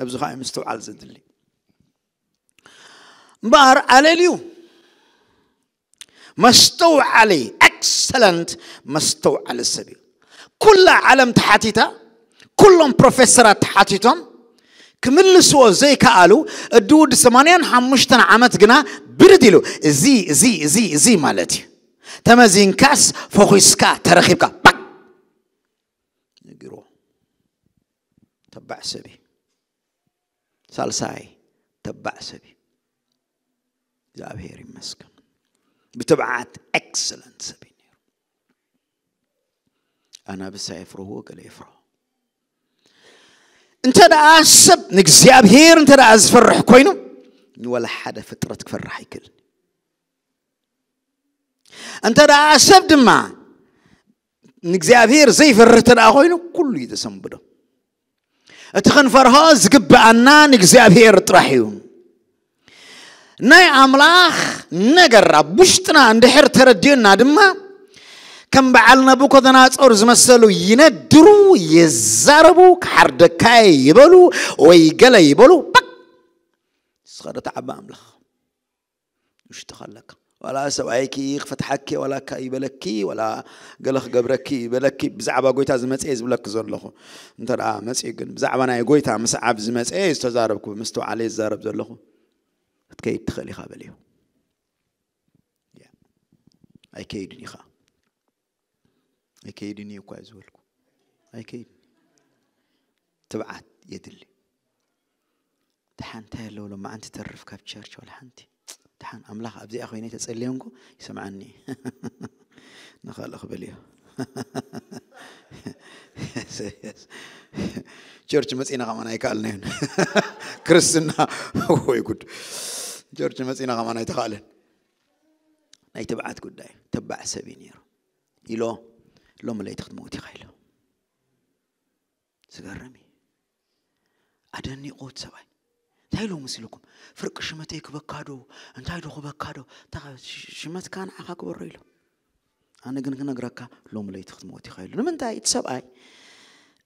ኣብዚ ከዓ ምስትውዓል ዘድሊ እምበኣር ኣለልዩ መስተውዓሊ ኤክሰለንት መስተውዓሊ ሰብ እዩ። ኩላ ዓለም ተሓቲታ ኩሎም ፕሮፌሰራት ተሓቲቶም ክምልስዎ ዘይከኣሉ እዲ ውዲ ሰማንያን ሓሙሽተን ዓመት ግና ብርድ ኢሉ እዚ እዚ እዚ እዚ ማለት እዩ። ተመዚንካስ ፈኺስካ ተረኺብካ ባክ ነጊርዎ። ተባዕ ሰብ እዩ። ሳልሳይ ተባዕ ሰብ እዩ። እግዚኣብሔር ይመስገን። ብትብዓት ኤክሰለንት ሰብ እዩ ነይሩ። ኣናብስ ኣየፍርህዎ ገለ የፍርሆ። እንተ ደኣ ሰብ ንእግዚኣብሔር እንተ ደኣ ዝፈርሕ ኮይኑ ንወላ ሓደ ፍጥረት ክፈርሕ ኣይክእልን። እንተ ደኣ ሰብ ድማ ንእግዚኣብሔር ዘይፈርህ እንተ ደኣ ኮይኑ ኩሉ እዩ ዘሰንብዶ። እቲ ክንፈርሆ ዝግብኣና ንእግዚኣብሔር ጥራሕ እዩ። ናይ ኣምላኽ ነገር ኣብ ውሽጥና እንድሕር ተረዲኡና ድማ ከም በዓል ናቡኮደናጾር ዝመሰሉ ይነድሩ፣ ይዛረቡ፣ ክሓርደካ ይበሉ ወይ ገለ ይበሉ። በቃ ንስኻ ዶ ተዓቢ ኣምላኽ ውሽጥኻ ኣለካ። ዋላ ሰብኣይኪ ክፈትሓኪ ዋላ እካ ይበለኪ፣ ዋላ ገለ ክገብረኪ ይበለኪ፣ ብዛዕባ ጎይታ ዝመጽአ ዝብለኪ ዘለኹ። እንተ ደኣ መጽኡ ግን ብዛዕባ ናይ ጎይታ ምስዓብ ዝመጽአ ዝተዛረብኩ፣ ምስትውዓለ ይዛረብ ዘለኹ። ክትከይድ ትኽእል ኢኻ በልዮ። ያ። ኣይከይድን ኢኻ። ኣይከይድን እዩ እኳ ዝበልኩ። ኣይከይድን። ትብዓት የድሊ። ደሓን እንታይ ኣለዎ ሎማዓንቲ ተርፍ ካብ ቸርች ዋላ ሓንቲ? ደሓን ኣምላኽ ኣብዚኣ ኮይነ ተጸልየ እንኮ ይሰምዓኒ። ንኻልእ ክብል እዩ። ቸርች መጺና ከማን ኣይከኣልናዮን። ክርስትና ወይ ጉድ። ቸርች መጺና ከማን ኣይተኻእለን። ናይ ትብዓት ጉዳይ። ተባዕ ሰብ እዩ ነይሩ። ኢሎ ሎሚ ለይቲ ክትመውት ኢኻ ኢሎ። ዝገርም እዩ። ኣደኒቑ እቲ ሰብኣይ። እንታይ ኢሉ መሲልኩም? ፍርቂ ሽመተይ ክበካ ዶ? እንታይ ዶ ክበካ ዶ? እታ ሽ-፣ ሽመትካ ንዓኻ ክበሮ ኢሉ። ኣነ ግን ክነግረካ ሎሚ ለይቲ ክትመውት ኢኻ ኢሉ። ንምንታይ? እቲ ሰብኣይ፣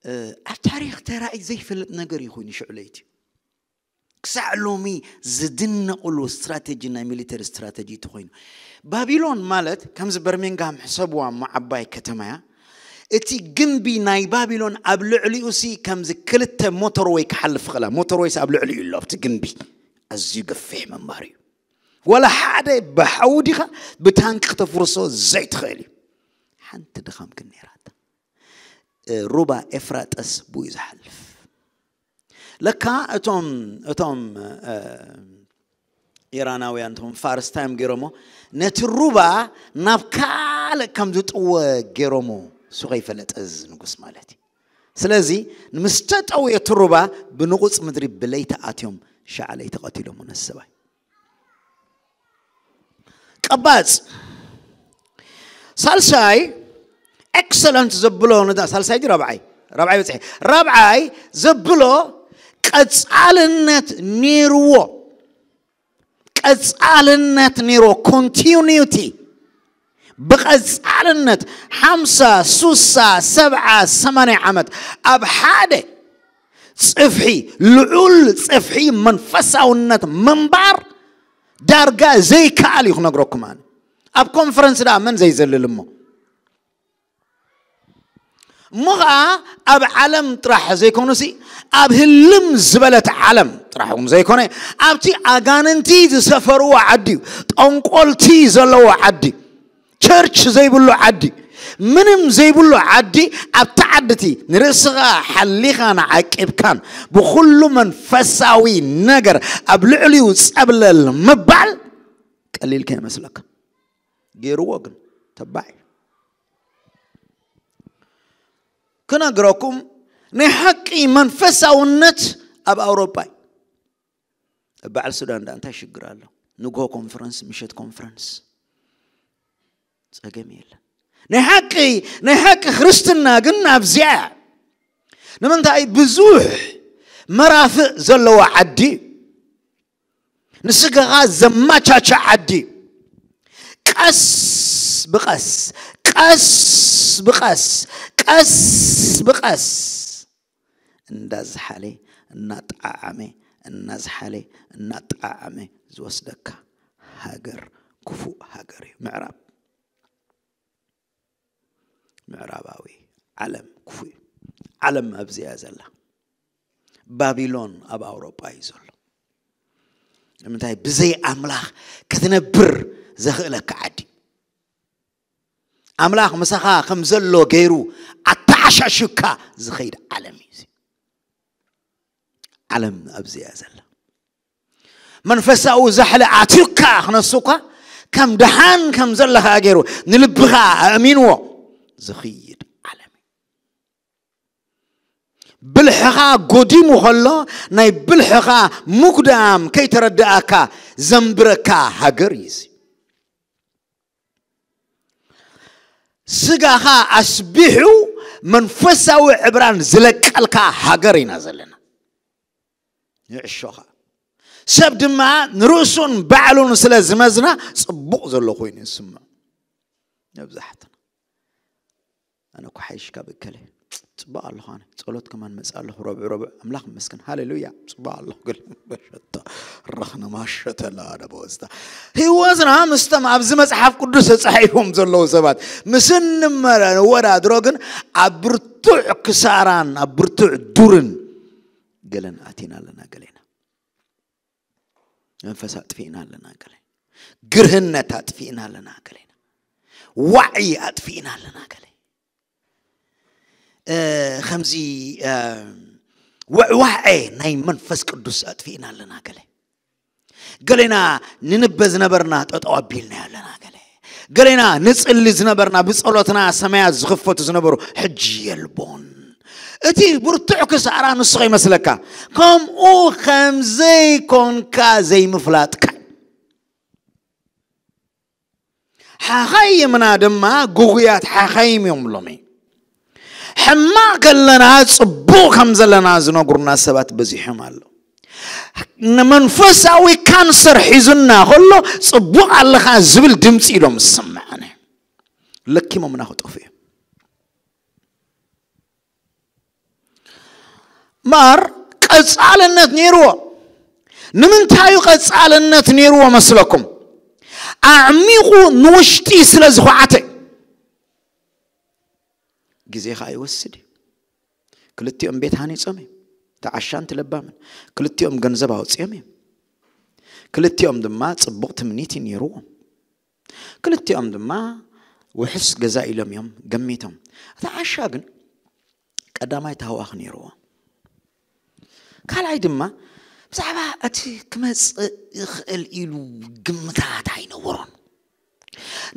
እ፣ ኣብ ታሪኽ ተራእዩ ዘይፈልጥ ነገር እዩ ኮይኑ ሽዑ ለይቲ። ክሳዕ ሎሚ ዝድነቕሉ ስትራቴጂ ናይ ሚሊተሪ ስትራቴጂ እቲ ኮይኑ። ባቢሎን ማለት ከምዚ በርሚንግሃም ሕሰብዋ እሞ ዓባይ ከተማ እያ። እቲ ግንቢ ናይ ባቢሎን ኣብ ልዕሊኡ ሲ ከምዚ ክልተ ሞተርወይ ክሓልፍ ይኽእላ። ሞተርወይስ ኣብ ልዕሊኡ ኣሎ ኣብቲ ግንቢ። ኣዝዩ ገፊሕ ምንባር እዩ። ዋላ ሓደ ብሓዊ ዲኻ ብታንኪ ክተፍርሶ ዘይትኽእል እዩ። ሓንቲ ድኻም ግን ነይራታ። እ፣ ሩባ ኤፍራጠስ ብኡ እዩ ዝሓልፍ። ለካ እቶም፣ እቶም፣ እ፣ ኢራናውያን እቶም ፋርስ እንታይ እዮም ገይሮሞ? ነቲ ሩባ ናብ ካልእ ከም ዝጥወ ገይሮሞ። እሱ ከይፈለጠ እዚ ንጉስ ማለት እዩ። ስለዚ ምስ ተጠውየ እቲ ሩባ ብንቑጽ ምድሪ ብለይቲ ኣትዮም ሻዕ ለይቲ ቀቲሎሞ ነቲ ሰብኣይ። ቀባጽ። ሳልሳይ ኤክሰለንት ዘብሎ ንዳ-፣ ሳልሳይ ድዩ ራብዓይ? ራብዓይ በጽሐ። ራብዓይ ዘብሎ ቀጻልነት ነይርዎ። ቀጻልነት ነይርዎ፣ ኮንቲኒዩቲ። ብቐጻልነት ሓምሳ፣ ሱሳ፣ ሰብዓ፣ ሰማንያ ዓመት ኣብ ሓደ ጽፍሒ፣ ልዑል ጽፍሒ መንፈሳውነት ምንባር ዳርጋ ዘይከኣል እዩ ክነግረኩም ኣነ። ኣብ ኮንፈረንስ ደኣ መን ዘይዘልል እሞ? እሞ ኸዓ ኣብ ዓለም ጥራሕ ዘይኮኑሲ፣ ኣብ ህልም ዝበለት ዓለም ጥራሕ እውን ዘይኮነ፣ ኣብቲ ኣጋንንቲ ዝሰፈርዎ ዓዲ እዩ፣ ጠንቆልቲ ዘለዎ ዓዲ፣ ቸርች ዘይብሉ ዓዲ፣ ምንም ዘይብሉ ዓዲ፣ ኣብቲ ዓዲ እቲ ንርእስኻ ሓሊኻን ዓቂብካን ብኹሉ መንፈሳዊ ነገር ኣብ ልዕሊኡ ጸብለል ምባል ቀሊል ከይመስለካ። ገይርዎ ግን ተባዕ እዩ። ክነግረኩም፣ ናይ ሓቂ መንፈሳውነት ኣብ ኣውሮጳ እዩ። ኣብ በዓል ሱዳን ደኣ እንታይ ሽግር ኣሎ? ንግሆ ኮንፈረንስ፣ ምሸት ኮንፈረንስ። ጸገም የለን። ናይ ሓቂ፣ ናይ ሓቂ ክርስትና ግን ኣብዚኣ እያ። ንምንታይ? ብዙሕ መራፍእ ዘለዎ ዓዲ፣ ንስጋኻ ዘማቻቻ ዓዲ፣ ቀስ ብቐስ፣ ቀስ ብቐስ፣ ቀስ ብቐስ እንዳዝሓለ፣ እናጠዓዓመ፣ እናዝሓለ፣ እናጠዓዓመ ዝወስደካ ሃገር ክፉእ ሃገር እዩ። ምዕራብ፣ ምዕራባዊ ዓለም ክፉእ እዩ። ዓለም ኣብዚኣ ዘላ። ባቢሎን ኣብ ኣውሮጳ እዩ ዘሎ። ንምንታይ? ብዘይ ኣምላኽ ክትነብር ዘኽእለካ ዓዲ። ኣምላኽ ምሳኻ ከም ዘሎ ገይሩ ኣተዓሻሽካ ዝኸይድ ዓለም እዩ እዚ። ዓለም ኣብዚኣ ዘላ። መንፈሳዊ ዛሕሊ ኣትዩካ ክነሱካ ከም ደሓን ከም ዘለኻ ገይሩ ንልብኻ ኣእሚንዎ ዝኽይድ ዓለም እዩ። ብልሕኻ ጎዲሙ ከሎ ናይ ብልሕኻ ምጉዳም ከይተረድኣካ ዘንብረካ ሃገር እዩ እዚ። ስጋኻ ኣስቢሑ መንፈሳዊ ዕብራን ዝለቀልካ ሃገር ኢና ዘለና። ይዕሾኻ። ሰብ ድማ ንርእሱን ባዕሉን ስለ ዝመዝና ጽቡቕ ዘሎ ኮይኑ ይስምዖ። መብዛሕትና ኣነ እኮ ሓይሽ ካብ እከለ ጽባቕ ኣለኹ፣ ኣነ ጸሎት ከማን መጽእ ኣለኹ፣ ረብዑ ረብዑ ኣምላኽ ይመስገን፣ ሃሌሉያ፣ ጽባቕ ኣለኹ። ገለ መሸታ ረኽነ ማሸተላ ደበወስታ ህይወትና ምስቶም ኣብዚ መጽሓፍ ቅዱስ ተጻሒፎም ዘለዉ ሰባት ምስ እንመረ ንወዳድሮ ግን ኣብ ብርቱዕ ክሳራን ኣብ ብርቱዕ ዱርን ገለን ኣቲና ኣለና። ገሌና መንፈስ ኣጥፊእና ኣለና። ገለ ግርህነት ኣጥፊእና ኣለና። ገሌና ዋዒ ኣጥፊእና ኣለና። ገለ እ፣ ከምዚ እ፣ ወዕዋዐ ናይ መንፈስ ቅዱስ ኣጥፊእና ኣለና። ገለ ገሌና ንንበ ዝነበርና ጠጠው ኣቢልና ኣለና። ገለ ገሌና ንጽሊ ዝነበርና ብጸሎትና ሰማያት ዝኽፈቱ ዝነበሩ ሕጂ የልቦን። እቲ ብርቱዕ ክሳራ ንሱ ከይመስለካ፣ ከምኡ ከም ዘይኮንካ ዘይምፍላጥካ። ሓኻይምና ድማ ግጉያት ሓኻይም እዮም ሎሚ። ሕማቕ ከለና ጽቡቕ ከም ዘለና ዝነግሩና ሰባት በዚሖም ኣለዉ። ንመንፈሳዊ ካንሰር ሒዙና ከሎ ጽቡቕ ኣለኻ ዝብል ድምፂ ኢሎም ዝሰምዐኒ። ለኪሞምና ክጠፉ እዮም። እምበር ቀጻልነት ነይርዎ። ንምንታይ እዩ ቀጻልነት ነይርዎ መስለኩም? ኣዕሚቑ ንውሽጢ ስለ ዝኹዓተ። ግዜ ኸኣ ይወስድ እዩ። ክልቲኦም ቤት ሃኒጾም እዮም። እቲ ዓሻን እቲ ለባምን። ክልቲኦም ገንዘብ ኣውጺኦም እዮም። ክልቲኦም ድማ ጽቡቕ ትምኒት እዩ ነይርዎም። ክልቲኦም ድማ ውሕስ ገዛ ኢሎም እዮም ገሚቶም። እቲ ዓሻ ግን ቀዳማይ ታህዋኽ ነይርዎ። ካልኣይ ድማ ብዛዕባ እቲ ክመጽእ ይኽእል ኢሉ ግምታት ኣይነበሮን።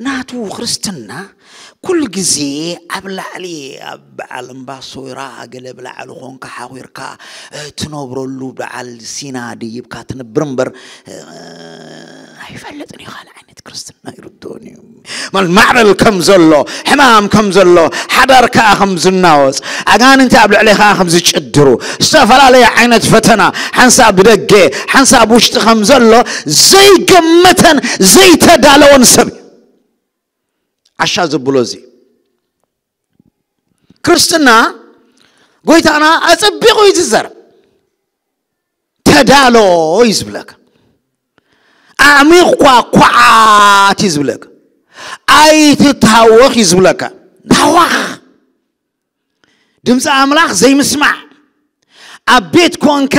ናቱ ክርስትና ኩሉ ግዜ ኣብ ላዕሊ፣ ኣብ በዓል እምባ ሶይራ ገለ ብላዕሊ ኾንካ ሓኺርካ፣ እ፣ ትነብረሉ በዓል ሲና ደይብካ ትነብር እምበር፣ እ፣ ኣይፈልጥን እዩ። ካልእ ዓይነት ክርስትና ይርድኦን እዩ። ማለት ማዕበል ከም ዘሎ፣ ሕማም ከም ዘሎ፣ ሓዳር ከኣ ከም ዝናወጽ፣ ኣጋንንቲ ኣብ ልዕሌኻ ከም ዝጭድሩ፣ ዝተፈላለየ ዓይነት ፈተና፣ ሓንሳብ ብደገ፣ ሓንሳብ ውሽጢ ከም ዘሎ ዘይገመተን ዘይተዳለወን ሰብ እዩ። ዓሻ ዘብሎ እዚ ክርስትና ጎይታና ኣጸቢቑ እዩ ዝዛረብ። ተዳሎ እዩ ዝብለካ። ኣዕሚቕኳ ኳዓት እዩ ዝብለካ። ኣይትታወኽ እዩ ዝብለካ። ታዋኽ። ድምፂ ኣምላኽ ዘይምስማዕ፣ ኣብ ቤት ኮንካ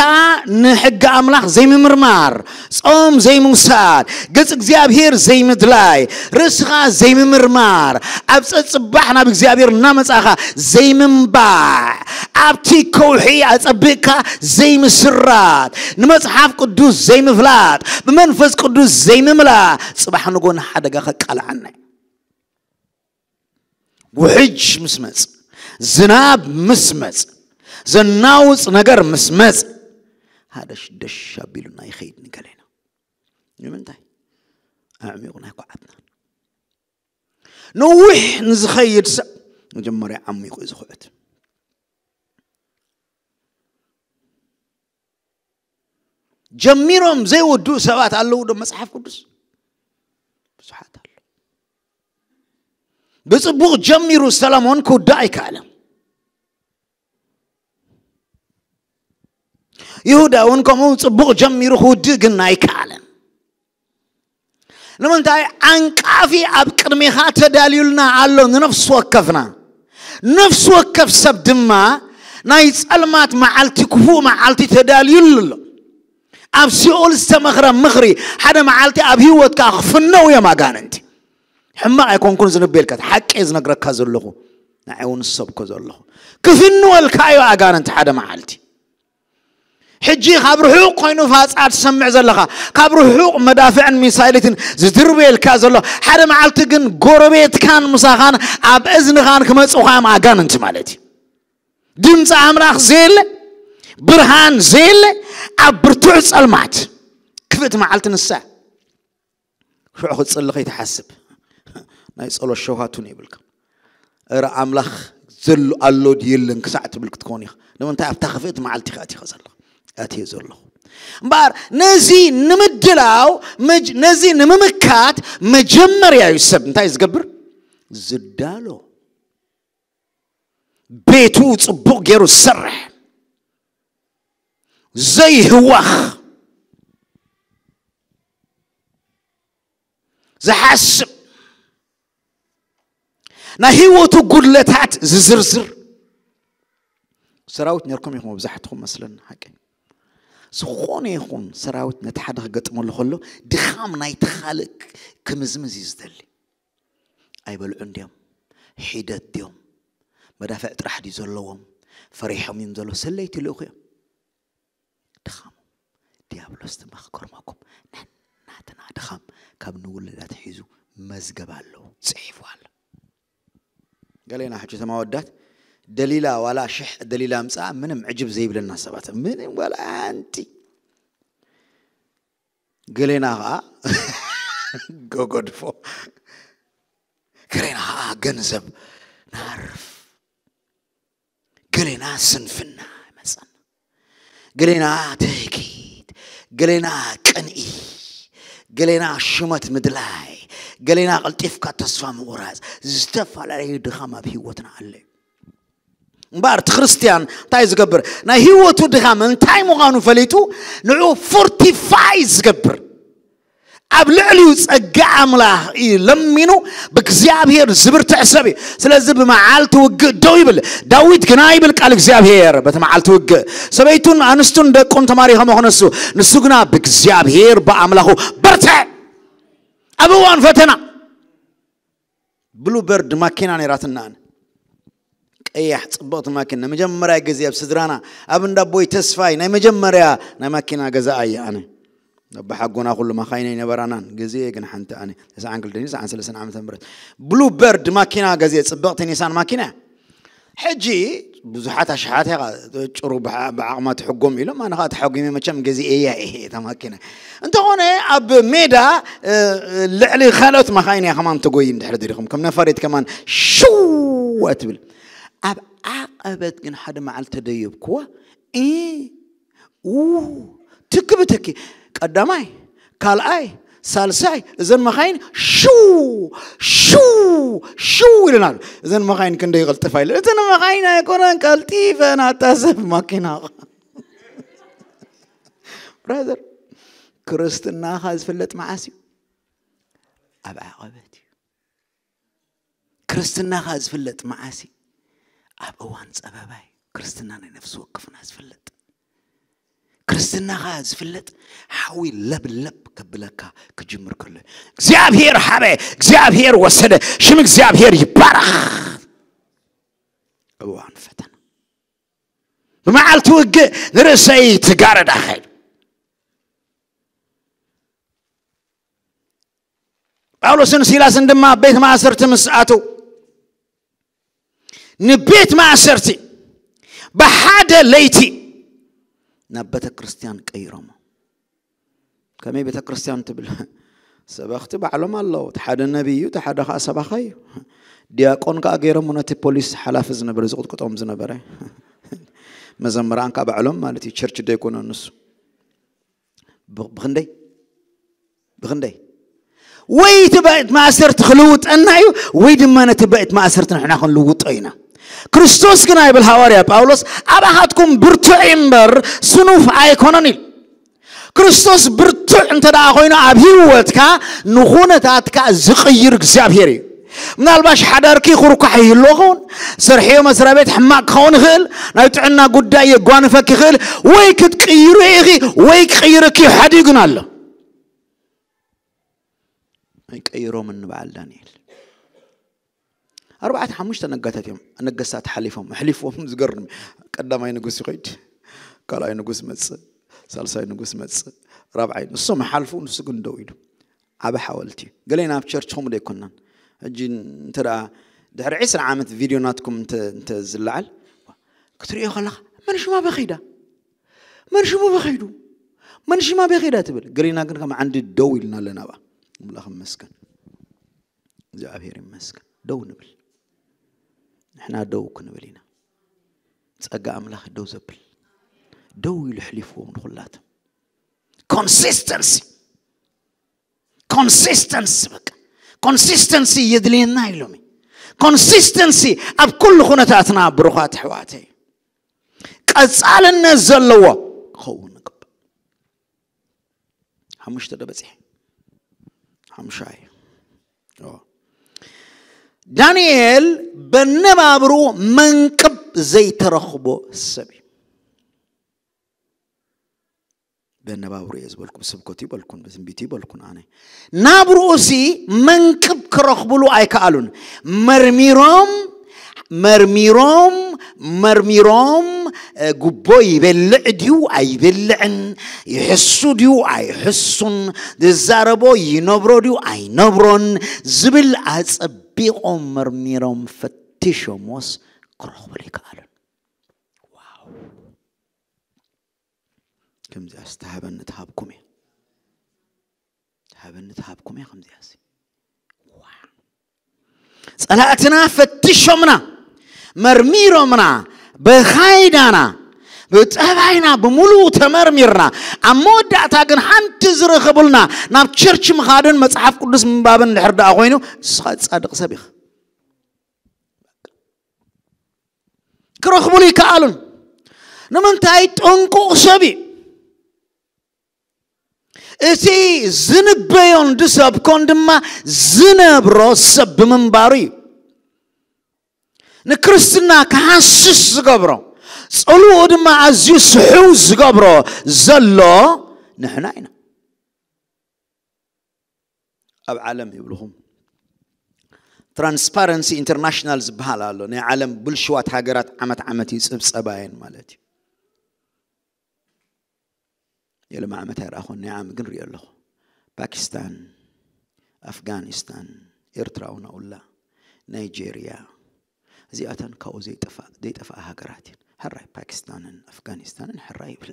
ንሕጊ ኣምላኽ ዘይምምርማር፣ ጾም ዘይምውሳድ፣ ገጽ እግዚኣብሔር ዘይምድላይ፣ ርእስኻ ዘይምምርማር፣ ኣብ ጸጽባሕ ናብ እግዚኣብሔር እናመጻኻ ዘይምንባዕ፣ ኣብቲ ከውሒ ኣጸቢቕካ ዘይምስራት፣ ንመጽሓፍ ቅዱስ ዘይምፍላጥ፣ ብመንፈስ ቅዱስ ዘይምምላእ፣ ጽባሕ ንጎ ንሓደጋ ከቃልዓና እዩ። ውሕጅ ምስ መጽ፣ ዝናብ ምስ መጽ፣ ዘናውጽ ነገር ምስ መጽ፣ ሃደሽ ደሽ ኣቢሉና ይኸይድ ንገሌና። ንምንታይ? ኣዕሚቑ ናይ ኳዓትና። ነዊሕ ንዝኸይድ ሰብ መጀመርያ ዓሚቑ እዩ ዝኹዕት። ጀሚሮም ዘይወድኡ ሰባት ኣለዉ ዶ መጽሓፍ ቅዱስ? ብዙሓት ኣለዉ። ብጽቡቕ ጀሚሩ ሰለሞን ክውዳእ ኣይከኣለን። ይሁዳ እውን ከምኡ ጽቡቕ ጀሚሩ ክውድእ ግን ኣይከኣለን። ንምንታይ? ዓንቃፊ ኣብ ቅድሜኻ ተዳልዩልና ኣሎ። ንነፍሲ ወከፍና፣ ነፍሲ ወከፍ ሰብ ድማ ናይ ጸልማት መዓልቲ፣ ክፉእ መዓልቲ ተዳልዩሉ ኣሎ። ኣብ ሲኦል ዝተመኽረ ምኽሪ ሓደ መዓልቲ ኣብ ህይወትካ ክፍነው እዮም ኣጋንንቲ። ሕማቕ ኣይኮንኩን ዝንበየልካ፣ ሓቂ እየ ዝነግረካ ዘለኹ። ንዓይ እውን ዝሰብኮ ዘለኹ ክፍንወልካ እዩ ኣጋንንቲ ሓደ መዓልቲ። ሕጂ ካብ ርሑቕ ኮይኑ ፋጻ ትሰምዕ ዘለኻ፣ ካብ ርሑቕ መዳፍዕን ሚሳይልትን ዝድርበየልካ ዘሎ፣ ሓደ መዓልቲ ግን ጎረቤትካን ምሳኻን ኣብ እዝንኻን ክመጹኻ እዮም ኣጋንንቲ ማለት እዩ። ድምፂ ኣምላኽ ዘየለ፣ ብርሃን ዘየለ፣ ኣብ ብርቱዕ ጸልማት ክፍእቲ መዓልቲ ንሳ። ሽዑ ክትጽሊ ከይትሓስብ ናይ ጸሎት ሸውሃቱን ይብልካ። እረ ኣምላኽ ዘሎ ኣሎ ድዩ የለን ክሳዕ ትብል ክትከውን ኢኻ። ንምንታይ? ኣብታ ክፍእቲ መዓልቲ ኢኻ ኣቲኻ ዘለኻ፣ ኣትየ ዘለኹ። እምበኣር ነዚ ንምድላው መጅ-፣ ነዚ ንምምካት መጀመርያ እዩ ሰብ እንታይ ዝገብር? ዝዳሎ። ቤቱ ጽቡቕ ገይሩ ዝሰርሕ፣ ዘይህወኽ፣ ዝሓስብ፣ ናይ ህይወቱ ጉድለታት ዝዝርዝር ሰራዊት ነርኩም ኢኹም መብዛሕትኹም መስለኒ። ሓቂ፣ ዝኾነ ይኹን ሰራዊት ነቲ ሓደ ክገጥመሉ ከሎ ድኻም ናይቲ ካልእ ክምዝምዝ እዩ ዝደሊ። ኣይበልዑ እንዲዮም፣ ሒደት ድዮም፣ መዳፍዕ ጥራሕ ድዩ ዘለዎም፣ ፈሪሖም እዮም ዘለዉ፣ ሰለይቲ ልእኹ እዮም። ድኻም፣ ዲያብሎስ ድማ ክገርመኩም፣ ነናትና ድኻም ካብ ንውለድ ኣትሒዙ መዝገብ ኣለዎ፣ ጽሒፉ ኣሎ። ገሌና ሕጂ ተማወዳት ደሊላ ዋላ ሽሕ ደሊላ ምጻ ምንም ዕጅብ ዘይብለና ሰባት፣ ምንም ዋላ ኣንቲ። ገሌና ኸዓ ጎጎድፎ፣ ገሌና ኸዓ ገንዘብ ናርፍ፣ ገሌና ስንፍና ይመጸና፣ ገሌና ትህኪት፣ ገሌና ቅንኢ፣ ገሌና ሽመት ምድላይ፣ ገሌና ቀልጢፍካ ተስፋ ምቑራጽ፣ ዝተፈላለዩ ድኻም ኣብ ህይወትና ኣሎ እዩ። እምበኣር እቲ ክርስትያን እንታይ ዝገብር? ናይ ህይወቱ ድኻም እንታይ ምዃኑ ፈሊጡ ንዑ ፎርቲፋይ ዝገብር፣ ኣብ ልዕሊኡ ጸጋ ኣምላኽ እዩ ለሚኑ ብእግዚኣብሔር ዝብርትዕ ሰብ እዩ። ስለዚ ብመዓልቲ ውግእ ደው ይብል። ዳዊት ግና ይብል ቃል እግዚኣብሔር፣ በቲ መዓልቲ ውግእ ሰበይቱን ኣንስቱን ደቁን ተማሪኾም ክነሱ፣ ንሱ ግና ብእግዚኣብሔር ብኣምላኹ በርትዕ። ኣብ እዋን ፈተና ብሉ በርድ ማኪና ነይራትና፣ ቀያሕ ጽብቕቲ ማኪና። ንመጀመርያ ግዜ ኣብ ስድራና ኣብ እንዳ ኣቦይ ተስፋይ ናይ መጀመርያ ናይ ማኪና ገዛኣ እየ ኣነ። ኣባሓጎና ኩሉ መኻይን ኣይነበራናን። ግዜ ግን ሓንቲ ኣነ ተስዓን ክልተን ተስዓን ሰለስተን ዓመተ ምህረት ብሉ በርድ ማኪና ገዜ፣ ጽብቕቲ ኒሳን ማኪና እያ። ሕጂ ብዙሓት ኣሽሓት ኢኻ ጭሩ ብዓ-፣ ብዓቕማ ትሕጎም ኢሎም፣ ኣነ ኸዓ ተሓጒመ መቸም ገዚኤያ እየ እታ ማኪና። እንተኾነ ኣብ ሜዳ፣ እ፣ ልዕሊ ካልኦት መኻይን እያ ከማን ትጎይ እንድሕር ደሊኹም። ከም ነፋሪት ከማን ሽው ትብል። ኣብ ዓቐበት ግን ሓደ መዓልቲ ተደየብክዋ። እ፣ ኡ፣ ትክ ብትኪ። ቀዳማይ፣ ካልኣይ፣ ሳልሳይ፣ እዘን መኻይን ሽው፣ ሽው፣ ሽው ኢለን ኣሎ። እዘን መኻይን ክንደይ ይቐልጥፋ ኢለን። እተን መኻይን ኣይኮነን ቀልጢፈን፣ ኣታ ሰብ ማኪና። ብራዘር፣ ክርስትናኻ ዝፍለጥ መዓስ እዩ? ኣብ ዓቐበት እዩ። ክርስትናኻ ዝፍለጥ መዓስ እዩ? ኣብ እዋን ጸበባ እዩ። ክርስትና ናይ ነፍሲ ወከፍና ዝፍለጥ። ክርስትናኻ ዝፍለጥ ሓዊ ለብለብ ከብለካ ክጅምር ከሎ፣ እግዚኣብሔር ሃበ፣ እግዚኣብሔር ወሰደ፣ ሽም እግዚኣብሔር ይባረኽ። እዋን ፈተና። ብመዓልቲ ውግእ ንርእሰይ ትጋረድ ኣኸል። ጳውሎስን ሲላስን ድማ ኣብ ቤት ማእሰርቲ ምስ ኣተው፣ ንቤት ማእሰርቲ ብሓደ ለይቲ ናብ ቤተ ክርስቲያን ቀይሮሞ። ከመይ ቤተ ክርስቲያን ትብል? ሰበኽቲ ባዕሎም ኣለዉ። እቲ ሓደ ነቢይ እዩ፣ እቲ ሓደ ኸዓ ሰባኻይ እዩ። ዲያቆን ከኣ ገይሮሞ ነቲ ፖሊስ ሓላፊ ዝነበረ፣ ዝቕጥቅጦም ዝነበረ። መዘምራን ከኣ ባዕሎም ማለት እዩ፣ ቸርች ዶ ኣይኮነን ንሱ። ብ-፣ ብኽንደይ? ብኽንደይ? ወይ እቲ ቤት ማእሰርቲ ክልውጠና እዩ፣ ወይ ድማ ነቲ ቤት ማእሰርቲ ንሕና ክንልውጦ ኢና። ክርስቶስ ግና ይብል ሃዋርያ ጳውሎስ፣ ኣባኻትኩም ብርቱዕ እዩ እምበር ስኑፍ ኣይኮነን ኢሉ። ክርስቶስ ብርቱዕ እንተ ደኣ ኮይኑ ኣብ ህይወትካ ንኹነታትካ ዝቕይር እግዚኣብሔር እዩ። ምናልባሽ ሓዳርኪ ክርኳሕ ይህልዎ ኸውን፣ ስርሕዮ መስሪያ ቤት ሕማቕ ክኸውን ይኽእል፣ ናይ ጥዕና ጉዳይ የጓንፈኪ ይኽእል፣ ወይ ክትቅይሩ ኢኺ ወይ ክቕይረኪ እዩ። ሓዲኡ ግን ኣሎ። ኣይቀይሮምን ንበዓል ዳንኤል። ኣርባዕተ ሓሙሽተ ነጋታት እዮም፣ ነገስታት ሓሊፎም፣ ኣሕሊፎም። ዝገርም እዩ። ቀዳማይ ንጉስ ይኸይድ፣ ካልኣይ ንጉስ መጽእ፣ ሳልሳይ ንጉስ መጽእ፣ ራብዓይ ንሶም ይሓልፉ፣ ንሱ ግን ደው ኢሉ። ዓቢ ሓወልቲ እዩ። ገሌና ኣብ ቸርች ከምኡ ዶ ኣይኮናን? ሕጂ እንተ ደኣ ድሕሪ ዕስራ ዓመት ቪድዮ ናትኩም እንተ፣ እንተ ዝለዓል ክትሪኦ ከለኻ፣ "መን ሽማ በኸይዳ? መን ሽሙ በኸይዱ? መን ሽማ በኸይዳ?" ትብል። ገሌና ግን ከም ዓንዲ ደው ኢልና ኣለና ኣብኣ። ኣምላኽ ይመስገን። እግዚኣብሔር ይመስገን። ደው ንብል። ንሕና ደው ክንብል ኢና። ጸጋ ኣምላኽ ደው ዘብል። ደው ኢሉ ኣሕሊፍዎም ንኹላቶም። ኮንሲስተንሲ። ኮንሲስተንሲ በቃ። ኮንሲስተንሲ የድልየና ኢሎም። ኮንሲስተንሲ ኣብ ኩሉ ኩነታትና፣ ብሩኻት ኣሕዋተይ፣ ቀጻልነት ዘለዎ ክኸውን ይግባእ። ሓሙሽተ ዶ በጺሐ? ሓሙሻይ። ኦ። ዳንኤል በነባብሩ መንቅብ ዘይተረኽቦ ሰብ እዩ። በነባብሩ እየ ዝበልኩ፣ ብስብከቱ ይበልኩን ብትንቢቱ ይበልኩን ኣነ። ናብርኡሲ መንቅብ ክረኽብሉ ኣይከኣሉን። መርሚሮም መርሚሮም መርሚሮም፣ እ፣ ጉቦ ይበልዕ ድዩ ኣይበልዕን፣ ይሕሱ ድዩ ኣይሕሱን፣ ዝዛረቦ ይነብሮ ድዩ ኣይነብሮን ዝብል ኣጸቢቖም መርሚሮም ፈቲሾምዎስ ክረኽብሉ ኣይከኣሉን። ዋው! ከምዚኣ ዝተሃበኒ ትሃብኩም እየ። ትሃበኒ ትሃብኩም እየ ከምዚኣ ሲ። ዋ። ጸላእትና ፈትሾምና፣ መርሚሮምና፣ ብኻይዳና፣ ብጠባይና ብምሉኡ ተመርሚርና፣ ኣብ መወዳእታ ግን ሓንቲ ዝረኸቡልና ናብ ቸርች ምኻድን መጽሓፍ ቅዱስ ምንባብን እንድሕር ደኣ ኮይኑ፣ ንስኻ ጻድቕ ሰብ ኢኻ። ክረኽቡሉ ይከኣሉን። ንምንታይ? ጥንቁቕ ሰብ እዩ። እቲ ዝንበዮን ዝሰብኮን ድማ ዝነብሮ ሰብ ብምንባሩ እዩ። ንክርስትና ክሃስስ ዝገብሮ፣ ጽልኡ ድማ ኣዝዩ ስሕው ዝገብሮ ዘሎ ንሕና ኢና። ኣብ ዓለም ይብልኹም ትራንስፓረንሲ ኢንተርናሽናል ዝበሃል ኣሎ። ናይ ዓለም ብልሽዋት ሃገራት ዓመት ዓመት ይጽብጸባ እየን ማለት እዩ። የለማ ዓመት ኣይረኣኹን፣ ናይ ዓሚ ግን ሪኦ ኣለኹ። ፓኪስታን፣ ኣፍጋኒስታን፣ ኤርትራ እውን ኣውላ፣ ናይጄርያ፣ እዚኣተን ካብኡ ዘይጠፍኣ ዘይጠፍኣ ሃገራት እየን። ሕራይ ፓኪስታንን ኣፍጋኒስታንን ሕራይ ይብል፣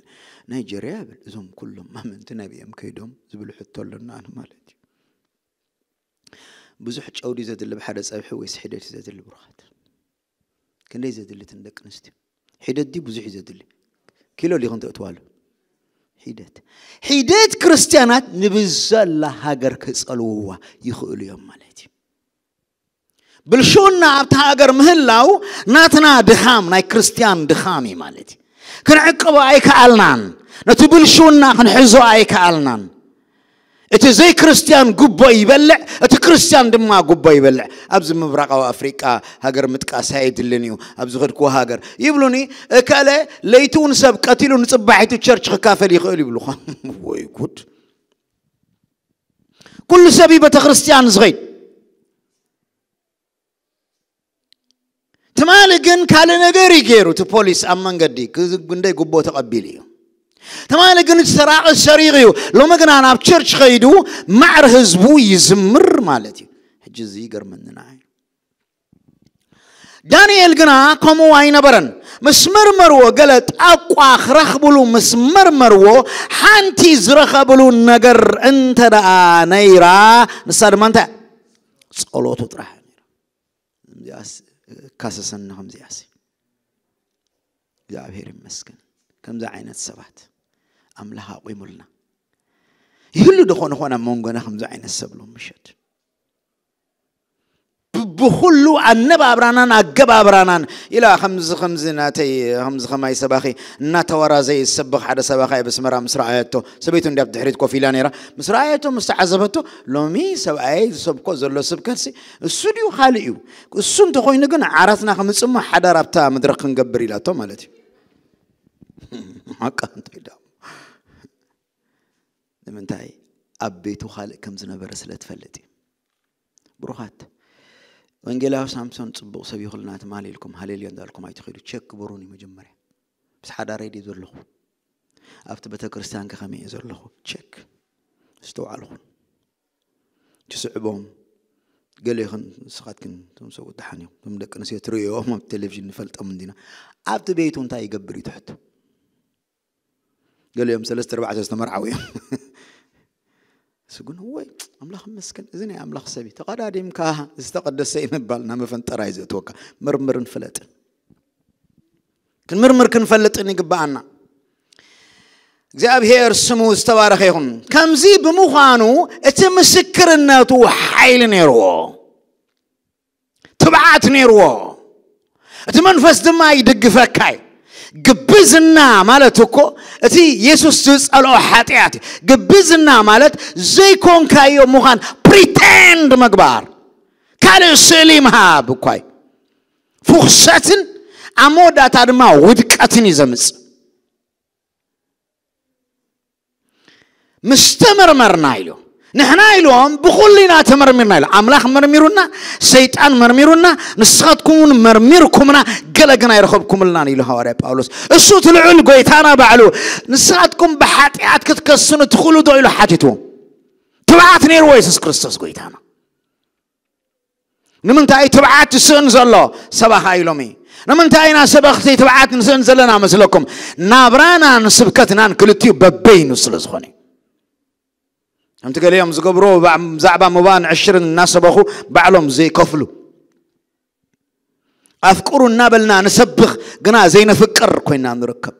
ናይጄርያ ይብል። እዞም ኩሎም ኣመንቲ ናበይ እዮም ከይዶም ዝብል ሕቶ ኣለና ማለት እዩ። ብዙሕ ጨው ድዩ ዘድሊ ብሓደ ጸብሒ ወይስ ሒደት እዩ ዘድሊ? ብሩኻት፣ ክንደይ ዘድሊ? እተን ደቂ ኣንስትዮ፣ ሒደት ድዩ ብዙሕ እዩ ዘድሊ? ኪሎ ዲኹም ተእትዋሉ? ሒደት። ሒደት ክርስትያናት ንብዘላ ሃገር ክጸልውዋ ይኽእሉ እዮም ማለት እዩ። ብልሽውና ኣብታ ሃገር ምህላው ናትና ድኻም፣ ናይ ክርስትያን ድኻም እዩ ማለት እዩ። ክንዕቅቦ ኣይከኣልናን። ነቲ ብልሽውና ክንሕዞ ኣይከኣልናን። እቲ ዘይክርስትያን ጉቦ ይበልዕ፣ እቲ ክርስትያን ድማ ጉቦ ይበልዕ። ኣብዚ ምብራቓዊ ኣፍሪቃ ሃገር ምጥቃስ ኣይድልን እዩ። ኣብ ዝኸድክዎ ሃገር ይብሉኒ፣ እከለ ለይቱ እውን ሰብ ቀቲሉ ንጽባሒቱ ቸርች ክካፈል ይኽእል ይብሉኻ። ወይ ጉድ! ኩሉ ሰብ እዩ ቤተ ክርስትያን ዝኸይድ። ትማሊ ግን ካልእ ነገር እዩ ገይሩ። እቲ ፖሊስ ኣብ መንገዲ ክ-፣ ክንደይ ጉቦ ተቐቢሉ እዩ። ትማሊ ግን እቲ ሰራቒ ሰሪቑ እዩ። ሎሚ ግና ናብ ቸርች ኸይዱ ማዕረ ህዝቡ ይዝምር ማለት እዩ። ሕጂ እዚ ይገርመኒ ንዓይ። ዳንኤል ግና ከምኡ ኣይነበረን። ምስ መርመርዎ፣ ገለ ጣቋ ክረኽብሉ ምስ መርመርዎ፣ ሓንቲ ዝረኸብሉ ነገር እንተ ደኣ ነይራ፣ ንሳ ድማ እንታይ? ጸሎቱ ጥራሕ ነይራ። እዚኣስ ካሰሰኒ ከምዚኣስ። እግዚኣብሔር ይመስገን። ከምዚ ዓይነት ሰባት ኣምላኽ ኣቑሙልና። ይህሉ ዶ ኾነ ኾነ ኣብ መንጎና ከምዚ ዓይነት ሰብ ሎም ምሸት? ብ-፣ ብኹሉ ኣነባብራናን ኣገባብራናን ኢላ ከምዚ፣ ከምዚ ናተይ፣ ከምዚ ከማይ ሰባኺ እናተወራዘየ ዝሰብኽ ሓደ ሰባኻይ ኣብ ኣስመራ ምስ ረኣየቶ፣ ሰበይቱ እንድያ ብድሕሪት ኮፍ ኢላ ነይራ፣ ምስ ረኣየቶ፣ ምስ ተዓዘበቶ፣ ሎሚ ሰብኣየይ ዝሰብኮ ዘሎ ስብከትሲ እሱ ድዩ ካልእ እዩ? እሱ እንተኾይኑ ግን ዓራትና ክምጽእ እሞ ሓዳር ኣብታ መድረኽ ክንገብር ኢላቶ ማለት እዩ። ሓቃ እንታይ ደኣ? ንምንታይ? ኣብ ቤቱ ካልእ ከም ዝነበረ ስለ ትፈልጥ እዩ። ብሩኻት፣ ወንጌላዊ ሳምሶን ጽቡቕ ሰብ ይኹልና ትማሊ ኢልኩም ሃሌሉያ እንዳልኩም ኣይትኸዱ። ቸክ ግበሩኒ መጀመርያ። ምስ ሓዳረይ ድየ ዘለኹ? ኣብቲ ቤተ ክርስቲያን ከ ከመይ እየ ዘለኹ? ቸክ። እስተውዓልኹም። ትስዕቦም ገሌኽን ንስኻትክን እቶም ሰብኡት ደሓን እዮም። እቶም ደቂ ኣንስትዮ ትርእዮም ኣብ ቴሌቪዥን ንፈልጦም እንዲና። ኣብቲ ቤቱ እንታይ ይገብር እዩ ትሕቶ? ገሊኦም ሰለስተ ኣርባዕተ ዝተመርዓው እዮም። እሱ ግን ወይ ኣምላኽ ይመስገን፣ እዚ ናይ ኣምላኽ ሰብ እዩ። ተቐዳዲምካ ዝተቐደሰ እዩ ምባል ናብ መፈንጠራ እዩ ዘእትወካ። ምርምርን ፍለጥን። ክንምርምር ክንፈልጥን ይግብኣና። እግዚኣብሔር ስሙ ዝተባረኸ ይኹን። ከምዚ ብምዃኑ እቲ ምስክርነቱ ሓይሊ ነይርዎ። ትብዓ ትብዓት ነይርዎ። እቲ መንፈስ ድማ ይድግፈካ እዩ። ግብዝና ማለት እኮ እቲ የሱስ ዝጸልኦ ሓጢኣት እዩ። ግብዝና ማለት ዘይኮንካዮ ምዃን፣ ፕሪቴንድ ምግባር፣ ካልእ ስእሊ ምሃብ እኳ እዩ። ፍኹሰትን ኣብ መወዳእታ ድማ ውድቀትን እዩ ዘምጽእ። ምስ ተመርመርና ኢሉ፣ ንሕና ኢሎም ብኹሉ ኢና ተመርሚርና ኢሉ። ኣምላኽ መርሚሩና፣ ሰይጣን መርሚሩና፣ ንስኻትኩም እውን መርሚርኩምና፣ ገለ ግን ኣይረኸብኩምልናን ኢሉ ሃዋርያ ጳውሎስ። እሱ እቲ ልዑል ጎይታና ባዕሉ፣ ንስኻትኩም ብሓጢኣት ክትከሱኒ ትኽእሉ ዶ ኢሉ ሓቲትዎም። ትብዓት ነይርዎ የሱስ ክርስቶስ ጎይታና። ንምንታይ ትብዓት ዝስእን ዘሎ ሰባኻ ኢሎም እዩ። ንምንታይ ኢና ሰበኽቲ ትብዓት ንስእን ዘለና መስለኩም? ናብራናን ስብከትናን ክልቲኡ በበይኑ ስለ ዝኾነ እዩ። ከምቲ ገሊኦም ዝገብርዎ፣ ብዛዕባ መባን ዕሽርን እናሰበኹ ባዕሎም ዘይከፍሉ። ኣፍቅሩ እናበልና ንሰብኽ፣ ግና ዘይነፍቅር ኮይና ንርከብ።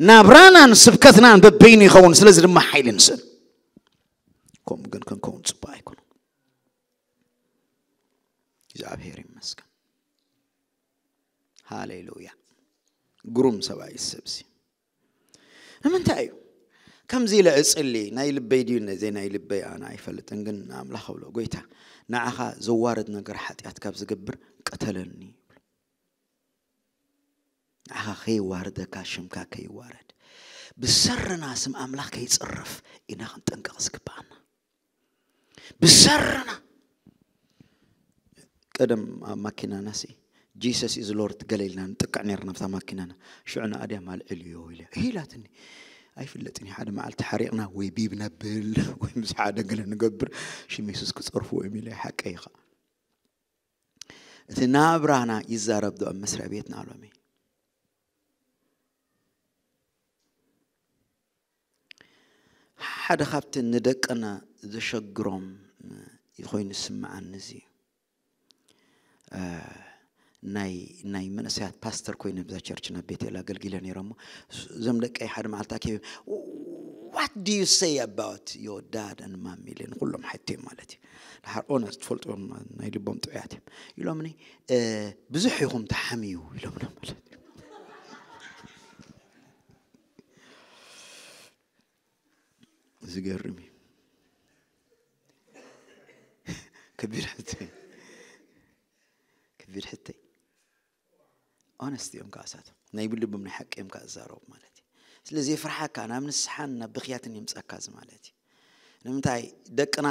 ናብራናን ስብከትናን በበይኑ ይኸውን፣ ስለዚ ድማ ሓይሊ ንስእን። ከምኡ ግን ክንከውን ጽቡቕ ኣይኮነን። እግዚኣብሔር ይመስገን። ሃሌሉያ። ግሩም ሰብኣይ ሰብሲ። ንምንታይ እዩ ከምዚ ኢለ እጽሊ? ናይ ልበይ ድዩ ነዘይ ናይ ልበይ ኣነ ኣይፈልጥን፣ ግን ንኣምላኽ እብሎ፣ ጎይታ፣ ንዓኻ ዘዋርድ ነገር ሓጢኣት ካብ ዝገብር ቅተለኒ። ንዓኻ ከይዋርደካ፣ ሽምካ ከይዋረድ፣ ብሰርና ስም ኣምላኽ ከይጽረፍ ኢና ክንጠንቀቕ ዝግብኣና። ብሰርና ቀደም ኣብ ማኪናና ሲ፣ Jesus is Lord ገለ ኢልና ንጥቅዕ ነርና ኣብታ ማኪናና። ሽዑ ንኣድያ ማልዕል እዮ ኢለ ኢላትኒ። ኣይፍለጥን እዩ፣ ሓደ መዓልቲ ሓሪቕና ወይ ቢብ ነብል ወይ ምስ ሓደ ገለ ንገብር፣ ሽም የሱስ ክጸርፍዎ እዮም ኢለ። ሓቀይ ኸዓ። እቲ ናብራና ይዛረብ ዶ ኣብ መስሪያ ቤትና ሎሚ? ሓደ ካብቲ ንደቅና ዘሸግሮም ይኾይኑ ዝስምዓኒ እዚ እዩ። እ፣ ናይ፣ ናይ መንእሰያት ፓስተር ኮይነ ብዛ ቸርች ናብ ቤቴል ኣገልጊለ ነይረ እሞ፣ እዞም ደቀይ ሓደ መዓልቲ ኣኪበ፣ "What do you say about your dad and mommy?" ኢለ ንኩሎም ሓቴ ማለት እዩ። ድሓር ኦነስት ትፈልጥዎም ናይ ልቦም ጥዑያት እዮም። ኢሎምኒ፣ "እ፣ ብዙሕ ኢኹም ተሓምዩ" ኢሎምና ማለት እዩ። ዝገርም እዩ። ከቢድ ሕቶ እዩ። ከቢድ ሕቶ እዩ። ኦነስት እዮም ከዓ እሳቶም። ናይ ብልቦም ናይ ሓቂ እዮም ከዓ ዝዛረቡ ማለት እዩ። ስለዚ የፍርሓካ፣ ናብ ንስሓን ናብ ብኽያትን የምጻካ እዚ ማለት እዩ። ንምንታይ ደቅና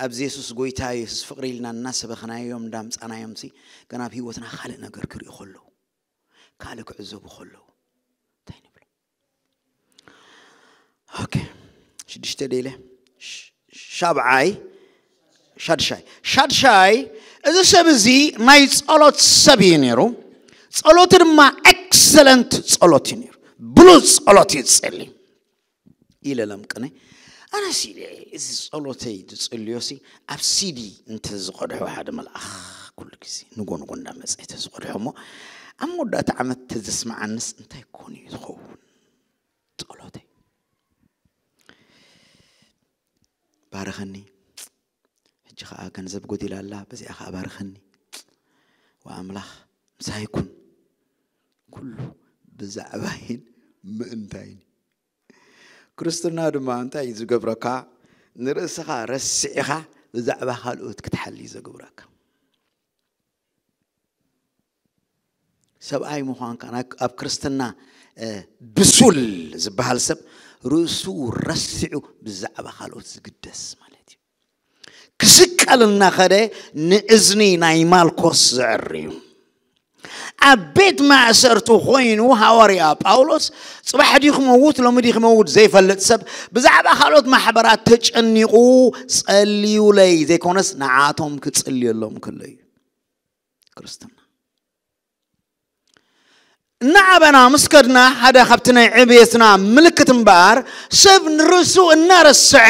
ኣብዚ የሱስ ጎይታ፣ የሱስ ፍቕሪ ኢልና እናሰበኽናዮም እንዳምጻናዮም ሲ፣ ገና ኣብ ህይወትና ካልእ ነገር ክርእዩ ከለዉ፣ ካልእ ክዕዘቡ ከለዉ እንታይ ንብሎ? ኦኬ፣ ሽዱሽተ ደይለ፣ ሽ-፣ ሻብዓይ፣ ሻድሻይ፣ ሻድሻይ፣ እዚ ሰብ እዚ ናይ ጸሎት ሰብ እዩ ነይሩ። ጸሎቱ ድማ ኤክሰለንት ጸሎት እዩ ነይሩ። ብሉጽ ጸሎት እዩ ዝጸሊ ኢለ ለምቅነ። ኣነስ ኢለ፣ እዚ ጸሎተይ ዝጽልዮ ሲ ኣብ ሲዲ እንተ ዝቐድሖ ሓደ መልኣኽ ኩሉ ግዜ ንጎ ንጎ እንዳመጸ እንተ ዝቐድሖ እሞ፣ ኣብ መወዳእታ ዓመት እንተ ዘስምዓንስ እንታይ ኮን እዩ ዝኸውን? ጸሎተይ። ባርኸኒ። ሕጂ ኸኣ ገንዘብ ጎዲላ ኣላ፣ በዚኣ ኸኣ ባርኸኒ። ወኣምላኽ ምሳይ ኩን። ኩሉ ብዛዕባይን ምእንታይን። ክርስትና ድማ እንታይ እዩ ዝገብረካ? ንርእስኻ ረሲዕኻ ብዛዕባ ካልኦት ክትሓሊ እዩ ዘግብረካ። ሰብኣይ ምዃንካ፣ ናይ፣ ኣብ ክርስትና፣ እ፣ ብሱል ዝበሃል ሰብ ርእሱ ረሲዑ ብዛዕባ ካልኦት ዝግደስ ማለት እዩ። ክስቀል እናኸደ ንእዝኒ ናይ ማልኮስ ዘዕሪ እዩ። ኣብ ቤት ማእሰርቲ ኮይኑ ሃዋርያ ጳውሎስ ጽባሕ ድዩ ክመውት፣ ሎሚ ድዩ ክመውት ዘይፈልጥ ሰብ ብዛዕባ ካልኦት ማሕበራት ተጨኒቑ ጸልዩለይ ዘይኮነስ ንዓቶም ክጽልየሎም ከሎ እዩ። ክርስትና እናዓበና ምስ ከድና ሓደ ካብቲ ናይ ዕብየትና ምልክት እምበኣር ሰብ ንርእሱ እናረስዐ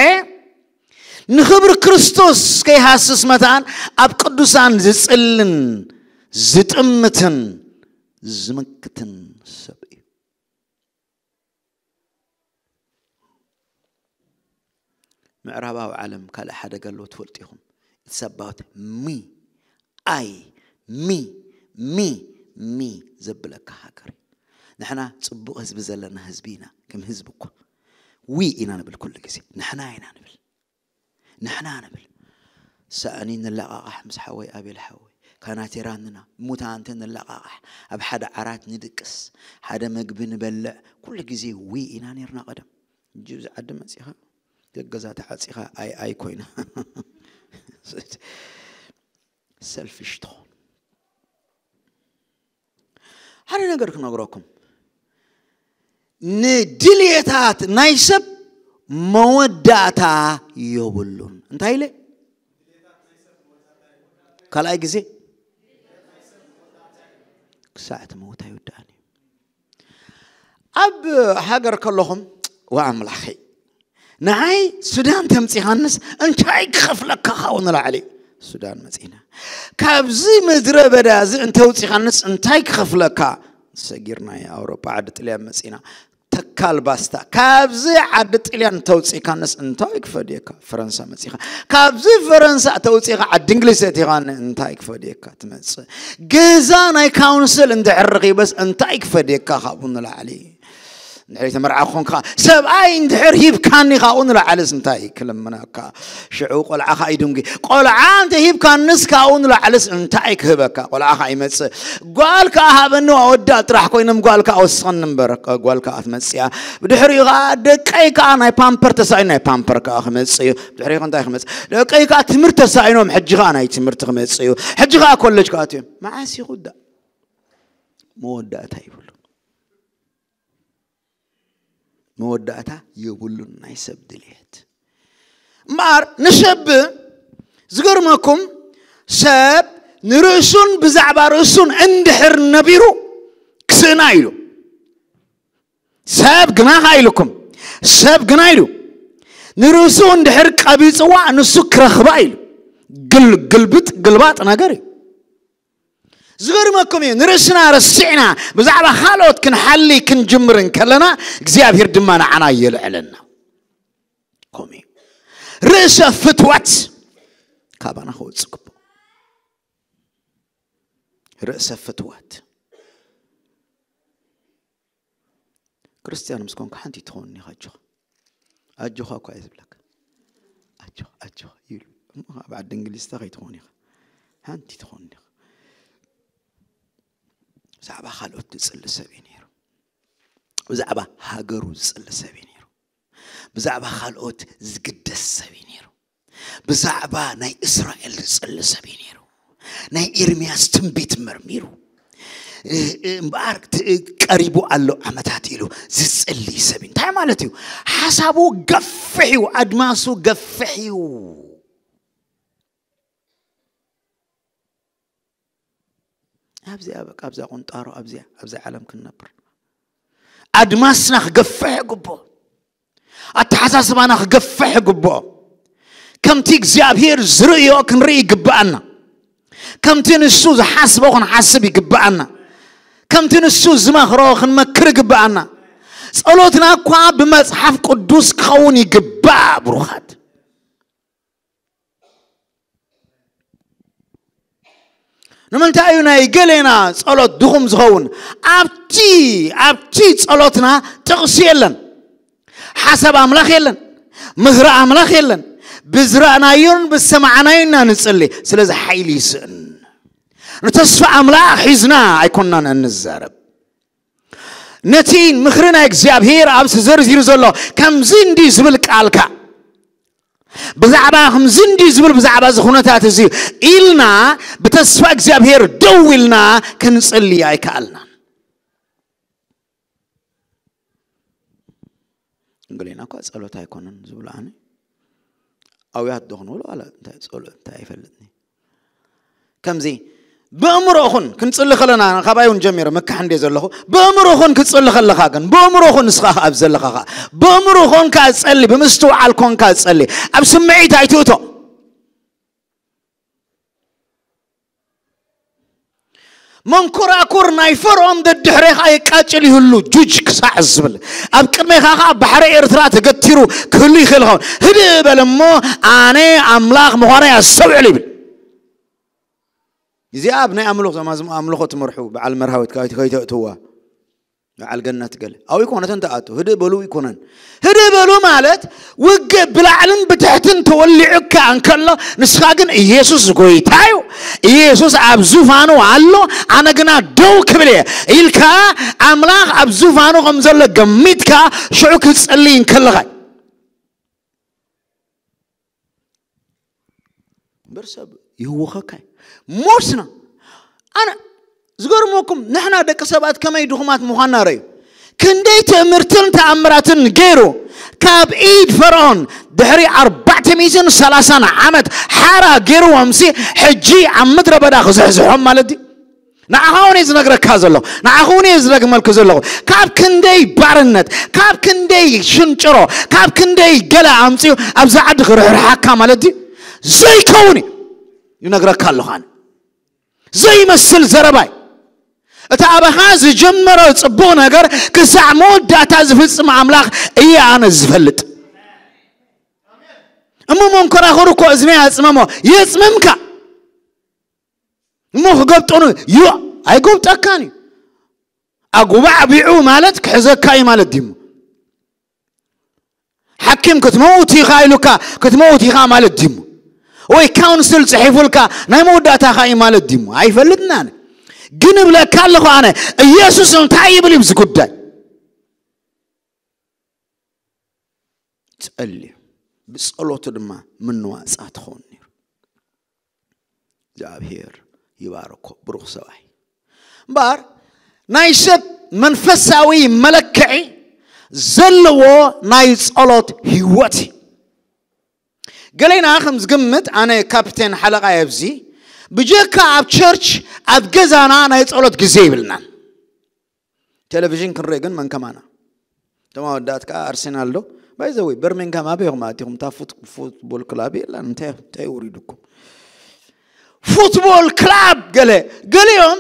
ንኽብሪ ክርስቶስ ከይሃስስ መታን ኣብ ቅዱሳን ዝጽልን ዝጥምትን ዝምክትን ሰብ እዩ። ምዕራባዊ ዓለም ካልእ ሓደጋ ኣለዎ ትፈልጡ ኢኹም። It's about me, I, ሚ ሚ ሚ ዘብለካ ሃገር እዩ። ንሕና ጽቡቕ ህዝቢ ዘለና ህዝቢ ኢና። ከም ህዝቢ እኳ ዊ ኢና ንብል፣ ኩሉ ግዜ ንሕና ኢና ንብል፣ ንሕና ንብል። ሳእኒ ንለቓቓሕ ምስ ሓወይ ኣቤል ሓወይ፣ ካናቴራ ንና ሙታንተ ንለቓቓሕ፣ ኣብ ሓደ ዓራት ንድቅስ፣ ሓደ መግቢ ንበልዕ። ኩሉ ግዜ ዊ ኢና ነርና ቀደም። ሕጂ ኣብዚ ዓዲ መጺኻ ገገዛ ተዓጺኻ ኣይ ኣይ ኮይና ሰልፊሽ ትኾን። ሓደ ነገር ክነግረኩም፣ ንድልየታት ናይ ሰብ መወዳእታ የብሉን። እንታይ ኢለ? ካልኣይ ግዜ፣ ክሳዕ እቲ መውት ኣይውዳእን እዩ። ኣብ ሃገር ከለኹም፣ ዋ ኣምላኸይ፣ ንዓይ ሱዳን ተምፂኻንስ እንታይ ክኸፍለካ ካብኡ ንላዕሊ? ሱዳን መፂና፣ ካብዚ ምድረ በዳ እዚ እንተውፂኻንስ እንታይ ክኸፍለካ? ሰጊርና ኣውሮጳ ዓዲ ጥልያን መፂና፣ ተካል ባስታ፣ ካብዚ ዓዲ ጥልያን እንተውፂካንስ እንታይ ክፈድየካ? ፈረንሳ መፂኻ፣ ካብዚ ፈረንሳ ተውፂኻ ዓዲ እንግሊዝ ተእቲኻኒ እንታይ ክፈድየካ? ትመፅእ፣ ገዛ ናይ ካውንስል እንድሕር ረኺበስ እንታይ ክፈድየካ ካብኡ ንላዕሊ? እንድሕር ተመርዓ ኮንካ፣ ሰብኣይ እንድሕር ሂብካኒ ካብኡ ንላዕልስ እንታይ ክልምነካ? ሽዑ ቆልዓኻ ይድንጉ። ቆልዓ እንተ ሂብካንስ ካብኡ ንላዕልስ እንታይ ክህበካ? ቆልዓኻ ይመጽእ። ጓል ከኣ ሃበኒ፣ ኣወዳት ጥራሕ ኮይኖም ጓል ከኣ ወስኸኒ እምበር፣ ጓል ከኣ ትመጽእ እያ። ብድሕሪኡ ከኣ ደቀይ ከኣ ናይ ፓምፐር ተሳኢኑ፣ ናይ ፓምፐር ከኣ ክመጽእ እዩ። ብድሕሪኡ እንታይ ክመጽእ? ደቀይ ከኣ ትምህርቲ ተሳኢኖም፣ ሕጂ ከኣ ናይ ትምህርቲ ክመጽእ እዩ። ሕጂ ከኣ ኮለጅ ክኣትዩ እዮም። መዓስ ይኹዳ? መወዳእታ ይብሉ። መወዳእታ የብሉን ናይ ሰብ ድልየት። እምበኣር ንሰብ፣ ዝገርመኩም፣ ሰብ ንርእሱን ብዛዕባ ርእሱን እንድሕር ነቢሩ ክስእና ኢሉ። ሰብ ግና ከኣ ኢልኩም፣ ሰብ ግና ኢሉ ንርእሱ እንድሕር ቀቢጽዋ ንሱ ክረኽባ ኢሉ። ግል-፣ ግልብጥ ግልባጥ ነገር እዩ። ዝገርመኩም እዩ፣ ንርእስና ረሲዕና ብዛዕባ ካልኦት ክንሓሊ ክንጅምር እንከለና፣ እግዚኣብሔር ድማ ንዓና የልዕለና። ከምኡ እዩ። ርእሰ ፍትወት ካባና ክወጽእ ግቡእ። ርእሰ ፍትወት። ክርስትያን ምስ ኮንካ ሓንቲ ትኸውን ኢኻ። ኣጆኻ፣ ኣጆኻ እኳ እየ ዝብለካ። ኣጆኻ፣ ኣጆኻ ይብሉ እሞ፣ ኣብ ዓዲ እንግሊዝ እንታይ ከይትኸውን ኢኻ? ሓንቲ ትኸውን ኢኻ። ብዛዕባ ካልኦት ዝጽሊ ሰብ እዩ ነይሩ። ብዛዕባ ሃገሩ ዝጽሊ ሰብ እዩ ነይሩ። ብዛዕባ ካልኦት ዝግደስ ሰብ እዩ ነይሩ። ብዛዕባ ናይ እስራኤል ዝጽሊ ሰብ እዩ ነይሩ። ናይ ኤርምያስ ትንቢት መርሚሩ፣ እ-፣ እ-፣ እምበኣር ት-፣ እ-፣ ቀሪቡ ኣሎ ዓመታት ኢሉ ዝጽሊ ሰብ እዩ። እንታይ ማለት እዩ? ሓሳቡ ገፍሕ እዩ፣ ኣድማሱ ገፍሕ እዩ። ኣብዚኣ በቃ፣ ኣብዛ ቁንጣሮ፣ ኣብዚኣ፣ ኣብዛ ዓለም ክንነብር፣ ኣድማስና ክገፍሕ ይግብኦ። ኣተሓሳስባና ክገፍሕ ይግብኦ። ከምቲ እግዚኣብሔር ዝርእዮ ክንርኢ ይግብኣና። ከምቲ ንሱ ዝሓስቦ ክንሓስብ ይግብኣና። ከምቲ ንሱ ዝመኽሮ ክንመክር ይግብኣና። ጸሎትና እኳ ብመጽሓፍ ቅዱስ ክኸውን ይግባእ፣ ብሩኻት። ንምንታይ እዩ ናይ ገሌና ጸሎት ድኹም ዝኸውን? ኣብቲ፣ ኣብቲ ጸሎትና ጥቕሲ የለን፣ ሓሳብ ኣምላኽ የለን፣ ምኽሪ ኣምላኽ የለን። ብዝረኣናዮን ብዝሰማዕናዮን ኢና ንጽሊ። ስለዚ ሓይሊ ይስእን። ንተስፋ ኣምላኽ ሒዝና ኣይኮንናን እንዛረብ። ነቲ ምኽሪ ናይ እግዚኣብሔር ኣብዚ ተዘርዚሩ ዘሎ ከምዚ እንዲ ዝብል ቃልካ፣ ብዛዕባ ከምዚ እንዲ ዝብል፣ ብዛዕባ እዚ ኩነታት እዚ ኢልና ብተስፋ እግዚኣብሔር ደው ኢልና ክንጽሊ ኣይከኣልናን። እንግሊና እኳ ጸሎት ኣይኮነን ዝብሉ ኣነ ኣውያት ዶ ክንብሎ ዋላ እንታይ ጸሎት እንታይ ኣይፈልጥን። ከምዚ ብእምሮ ኹን ክንጽሊ ከለና፣ ካባይ እውን ጀሚረ ምካሕ እንደ ዘለኹ፣ ብእምሮ ኹን ክጽሊ ከለኻ ግን፣ ብእምሮ ኹን ንስኻ ኣብ ዘለኻ ኸኣ፣ ብእምሮ ኾንካ ጸሊ፣ ብምስትውዓል ኮንካ ጸሊ፣ ኣብ ስምዒት ኣይትእቶ። መንኮራኩር ናይ ፈርዖን ደድሕሬኻ የቃጭል ይህሉ፣ ጁጅ ክሳዕ ዝብል፣ ኣብ ቅድሜኻ ኸኣ ባሕሪ ኤርትራ ተገቲሩ ክህሉ ይኽእል ይኸውን። ህድእ በል እሞ፣ ኣነ ኣምላኽ ምዃነይ ኣስተውዕል ይብል። እዚኣ ኣብ ናይ ኣምልኾ፣ ዞም ኣምልኾ ትመርሑ በዓል መርሃዊት ከይተእትዋ፣ በዓል ገነት ገለ ኣብኡ ይኮነተን ተኣቱ። ህድእ በሉ ይኮነን። ህድእ በሉ ማለት ውግእ ብላዕልን ብትሕትን ተወሊዑካ እንከሎ፣ ንስኻ ግን ኢየሱስ ጎይታ እዩ፣ ኢየሱስ ኣብ ዙፋኑ ኣሎ፣ ኣነ ግና ደው ክብል እየ ኢልካ፣ ኣምላኽ ኣብ ዙፋኑ ከም ዘሎ ገሚትካ ሽዑ ክትጸልይ እንከለኻ እምበር ሰብ ይህውኸካ እዩ። ሞትና ኣነ ዝገርመኩም፣ ንሕና ደቂ ሰባት ከመይ ድኹማት ምዃንና ረዩ። ክንደይ ትእምርትን ተኣምራትን ገይሩ፣ ካብ ኢድ ፈርዖን ድሕሪ ኣርባዕተ ሚእትን ሰላሳን ዓመት ሓራ ገይርዎምሲ፣ ሕጂ ኣብ ምድረ በዳ ክዝሕዝሖም ማለት ድዩ? ንዓኻ እውን እየ ዝነግረካ ዘለኹ፣ ንዓኻ እውን እየ ዝደግመልኩ ዘለኹ። ካብ ክንደይ ባርነት፣ ካብ ክንደይ ሽንጭሮ፣ ካብ ክንደይ ገለ ኣምፅኡ ኣብዚ ዓዲ ክርሕርሓካ ማለት ድዩ? ዘይከውን እዩ። ይነግረካ ኣለኹ ኣነ። ዘይመስል ዘረባይ። እቲ ኣባኻ ዝጀመረ ጽቡቕ ነገር ክሳዕ መወዳእታ ዝፍጽም ኣምላኽ እየ ኣነ ዝፈልጥ። እሞ መንኮራኹር እኮ እዝኒ ኣጽመሞ፣ የጽምምካ። እሞ ክገብጠኑ ዩ ኣይጎብጠካን እዩ። ኣጉባዕ ቢዑ ማለት ክሕዘካ እዩ ማለት ድዩ? ሓኪም ክትመውት ኢኻ ኢሉካ ክትመውት ኢኻ ማለት ድዩ? ወይ ካውንስል ጽሒፉልካ ናይ መወዳእታኻ እዩ ማለት ድዩ? ኣይፈልጥን ኣነ። ግን እብለካ ኣለኹ ኣነ፣ ኢየሱስ እንታይ ይብል እዩ ኣብዚ ጉዳይ? ጸልዩ። ብጸሎቱ ድማ ምንዋጻ ትኸውን ነይሩ። እግዚኣብሔር ይባርኮ፣ ብሩኽ ሰብኣይ። እምበኣር ናይ ሰብ መንፈሳዊ መለክዒ ዘለዎ ናይ ጸሎት ህይወት እዩ። ገሌና ከም ዝግምት፣ ኣነ ካፕቴን ሓለቓ ኣብዚ፣ ብጀካ ኣብ ቸርች ኣብ ገዛና ናይ ጸሎት ግዜ ይብልናን። ቴሌቪዥን ክንርኢ ግን መን ከማና። እቶም ኣወዳት ከዓ ኣርሴናል ዶ? ባይዘወይ በርሚንግሃም ኣበይ ኢኹም ኣቲኹም? እታ ፉት- ፉትቦል ክላብ የላን። እንታይ እንታይ ውሪድኩም? ፉትቦል ክላብ ገለ ገሊኦም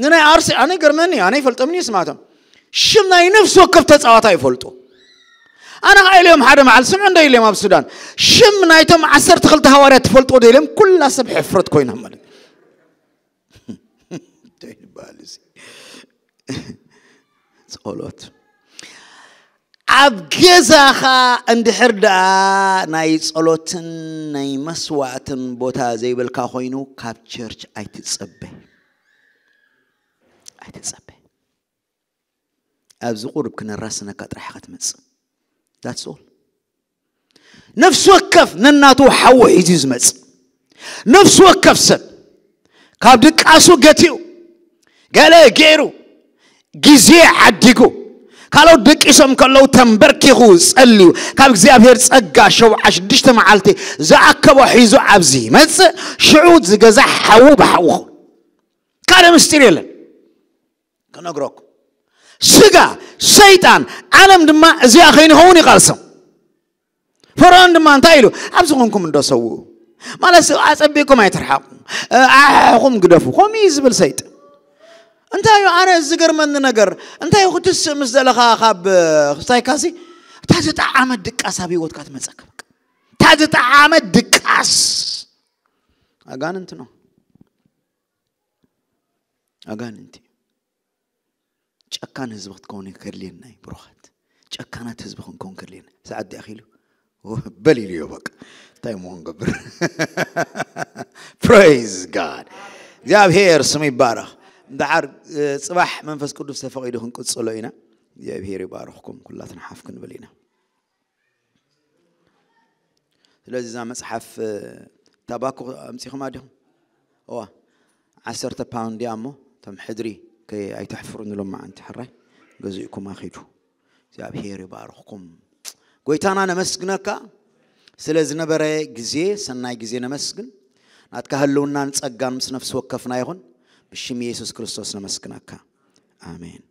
ንናይ ኣርሴ ኣነ ገርመኒ ኣነ ይፈልጦም እዩ ስማቶም። ሽም ናይ ነፍሲ ወከፍ ተጻዋታ ይፈልጡ። ኣነ ከዓ ኢልዮም ሓደ መዓል ስምዑ እንደ ኢልዮም ኣብ ሱዳን ሽም ናይቶም ዓሰርተ ክልተ ሃዋርያት ትፈልጡ ዶ ኢልዮም ኩላ ሰብ ሕፍረት ኮይና ማለት እንታይ ይበሃል እዚ? ጸሎት ኣብ ገዛኻ እንድሕር ደኣ ናይ ጸሎትን ናይ መስዋዕትን ቦታ ዘይብልካ ኮይኑ ካብ ቸርች ኣይትጸበ ኣይትጸበ። ኣብዚ ቁሩብ ክነራስነካ ጥራሕ ኢኻ ትመጽእ። That's all። ነፍሲ ወከፍ ነናቱ ሓዊ ሒዙ ዝመጽእ ነፍሲ ወከፍ ሰብ ካብ ድቃሱ ገቲኡ ገለ ገይሩ ግዜ ዓዲጉ ካልኦት ደቂሶም ከለዉ ተንበርኪኹ ጸልዩ ካብ እግዚኣብሔር ጸጋ ሸውዓ ሽዱሽተ መዓልቲ ዝኣከቦ ሒዙ ኣብዚ ይመጽእ። ሽዑ ዝገዛ ሓዊ ብሓዊ ኹን ካልእ ምስጢር የለን። ክነግረኩም ስጋ ሰይጣን ዓለም ድማ እዚኣ ከይንኸውን ይቃልሶም። ፈርዖን ድማ እንታይ ኢሉ ኣብዚ ኮንኩም እንዶ ሰውኡ ማለት ኣጸቢቅኩም ኣይትርሓቁ ኣሓሕኹም ግደፉ ኮሚ ዝብል ሰይጣን እንታይ እዩ? ኣነ ዝገርመኒ ነገር እንታይ ክትስእ ምስ ዘለኻ ካብ ክስታይካሲ እታ ዝጠዓመት ድቃስ ኣብ ህይወትካ ትመጸካ በቃ እታ ዝጠዓመት ድቃስ ኣጋንንት ነው። ኣጋንንቲ ጨካን ህዝቢ ክትከውን ከድልየና እዩ ብሩኻት። ጨካናት ህዝቢ ክንከውን ከድልየና። ሰዓት ዲኣ ኺሉ በል ኢሉ እዮ በቃ እንታይ እሞ ክንገብር? Praise God። እግዚኣብሔር ስሙ ይባረኽ። ደሓር ጽባሕ መንፈስ ቅዱስ ተፈቒዱ ክንቅጽሎ ኢና። እግዚኣብሔር ይባርኽኩም። ኩላትና ሓፍ ክንብል ኢና። ስለዚ እዛ መጽሓፍ ታባኮ ኣምጺኹማ ዲኹም? እዋ ዓሰርተ ፓውንድ እያ እሞ እቶም ሕድሪ ኣይተሕፍሩ ንሎም መዓንቲ ሕራይ ገዚእኩም ኣኺዱ። እግዚኣብሔር ይባርኽኩም። ጎይታና ነመስግነካ ስለ ዝነበረ ግዜ ሰናይ ግዜ ነመስግን። ናትካ ህልውናን ጸጋን ምስ ነፍሲ ወከፍና ይኹን። ብሽም ኢየሱስ ክርስቶስ ነመስግነካ። ኣሜን።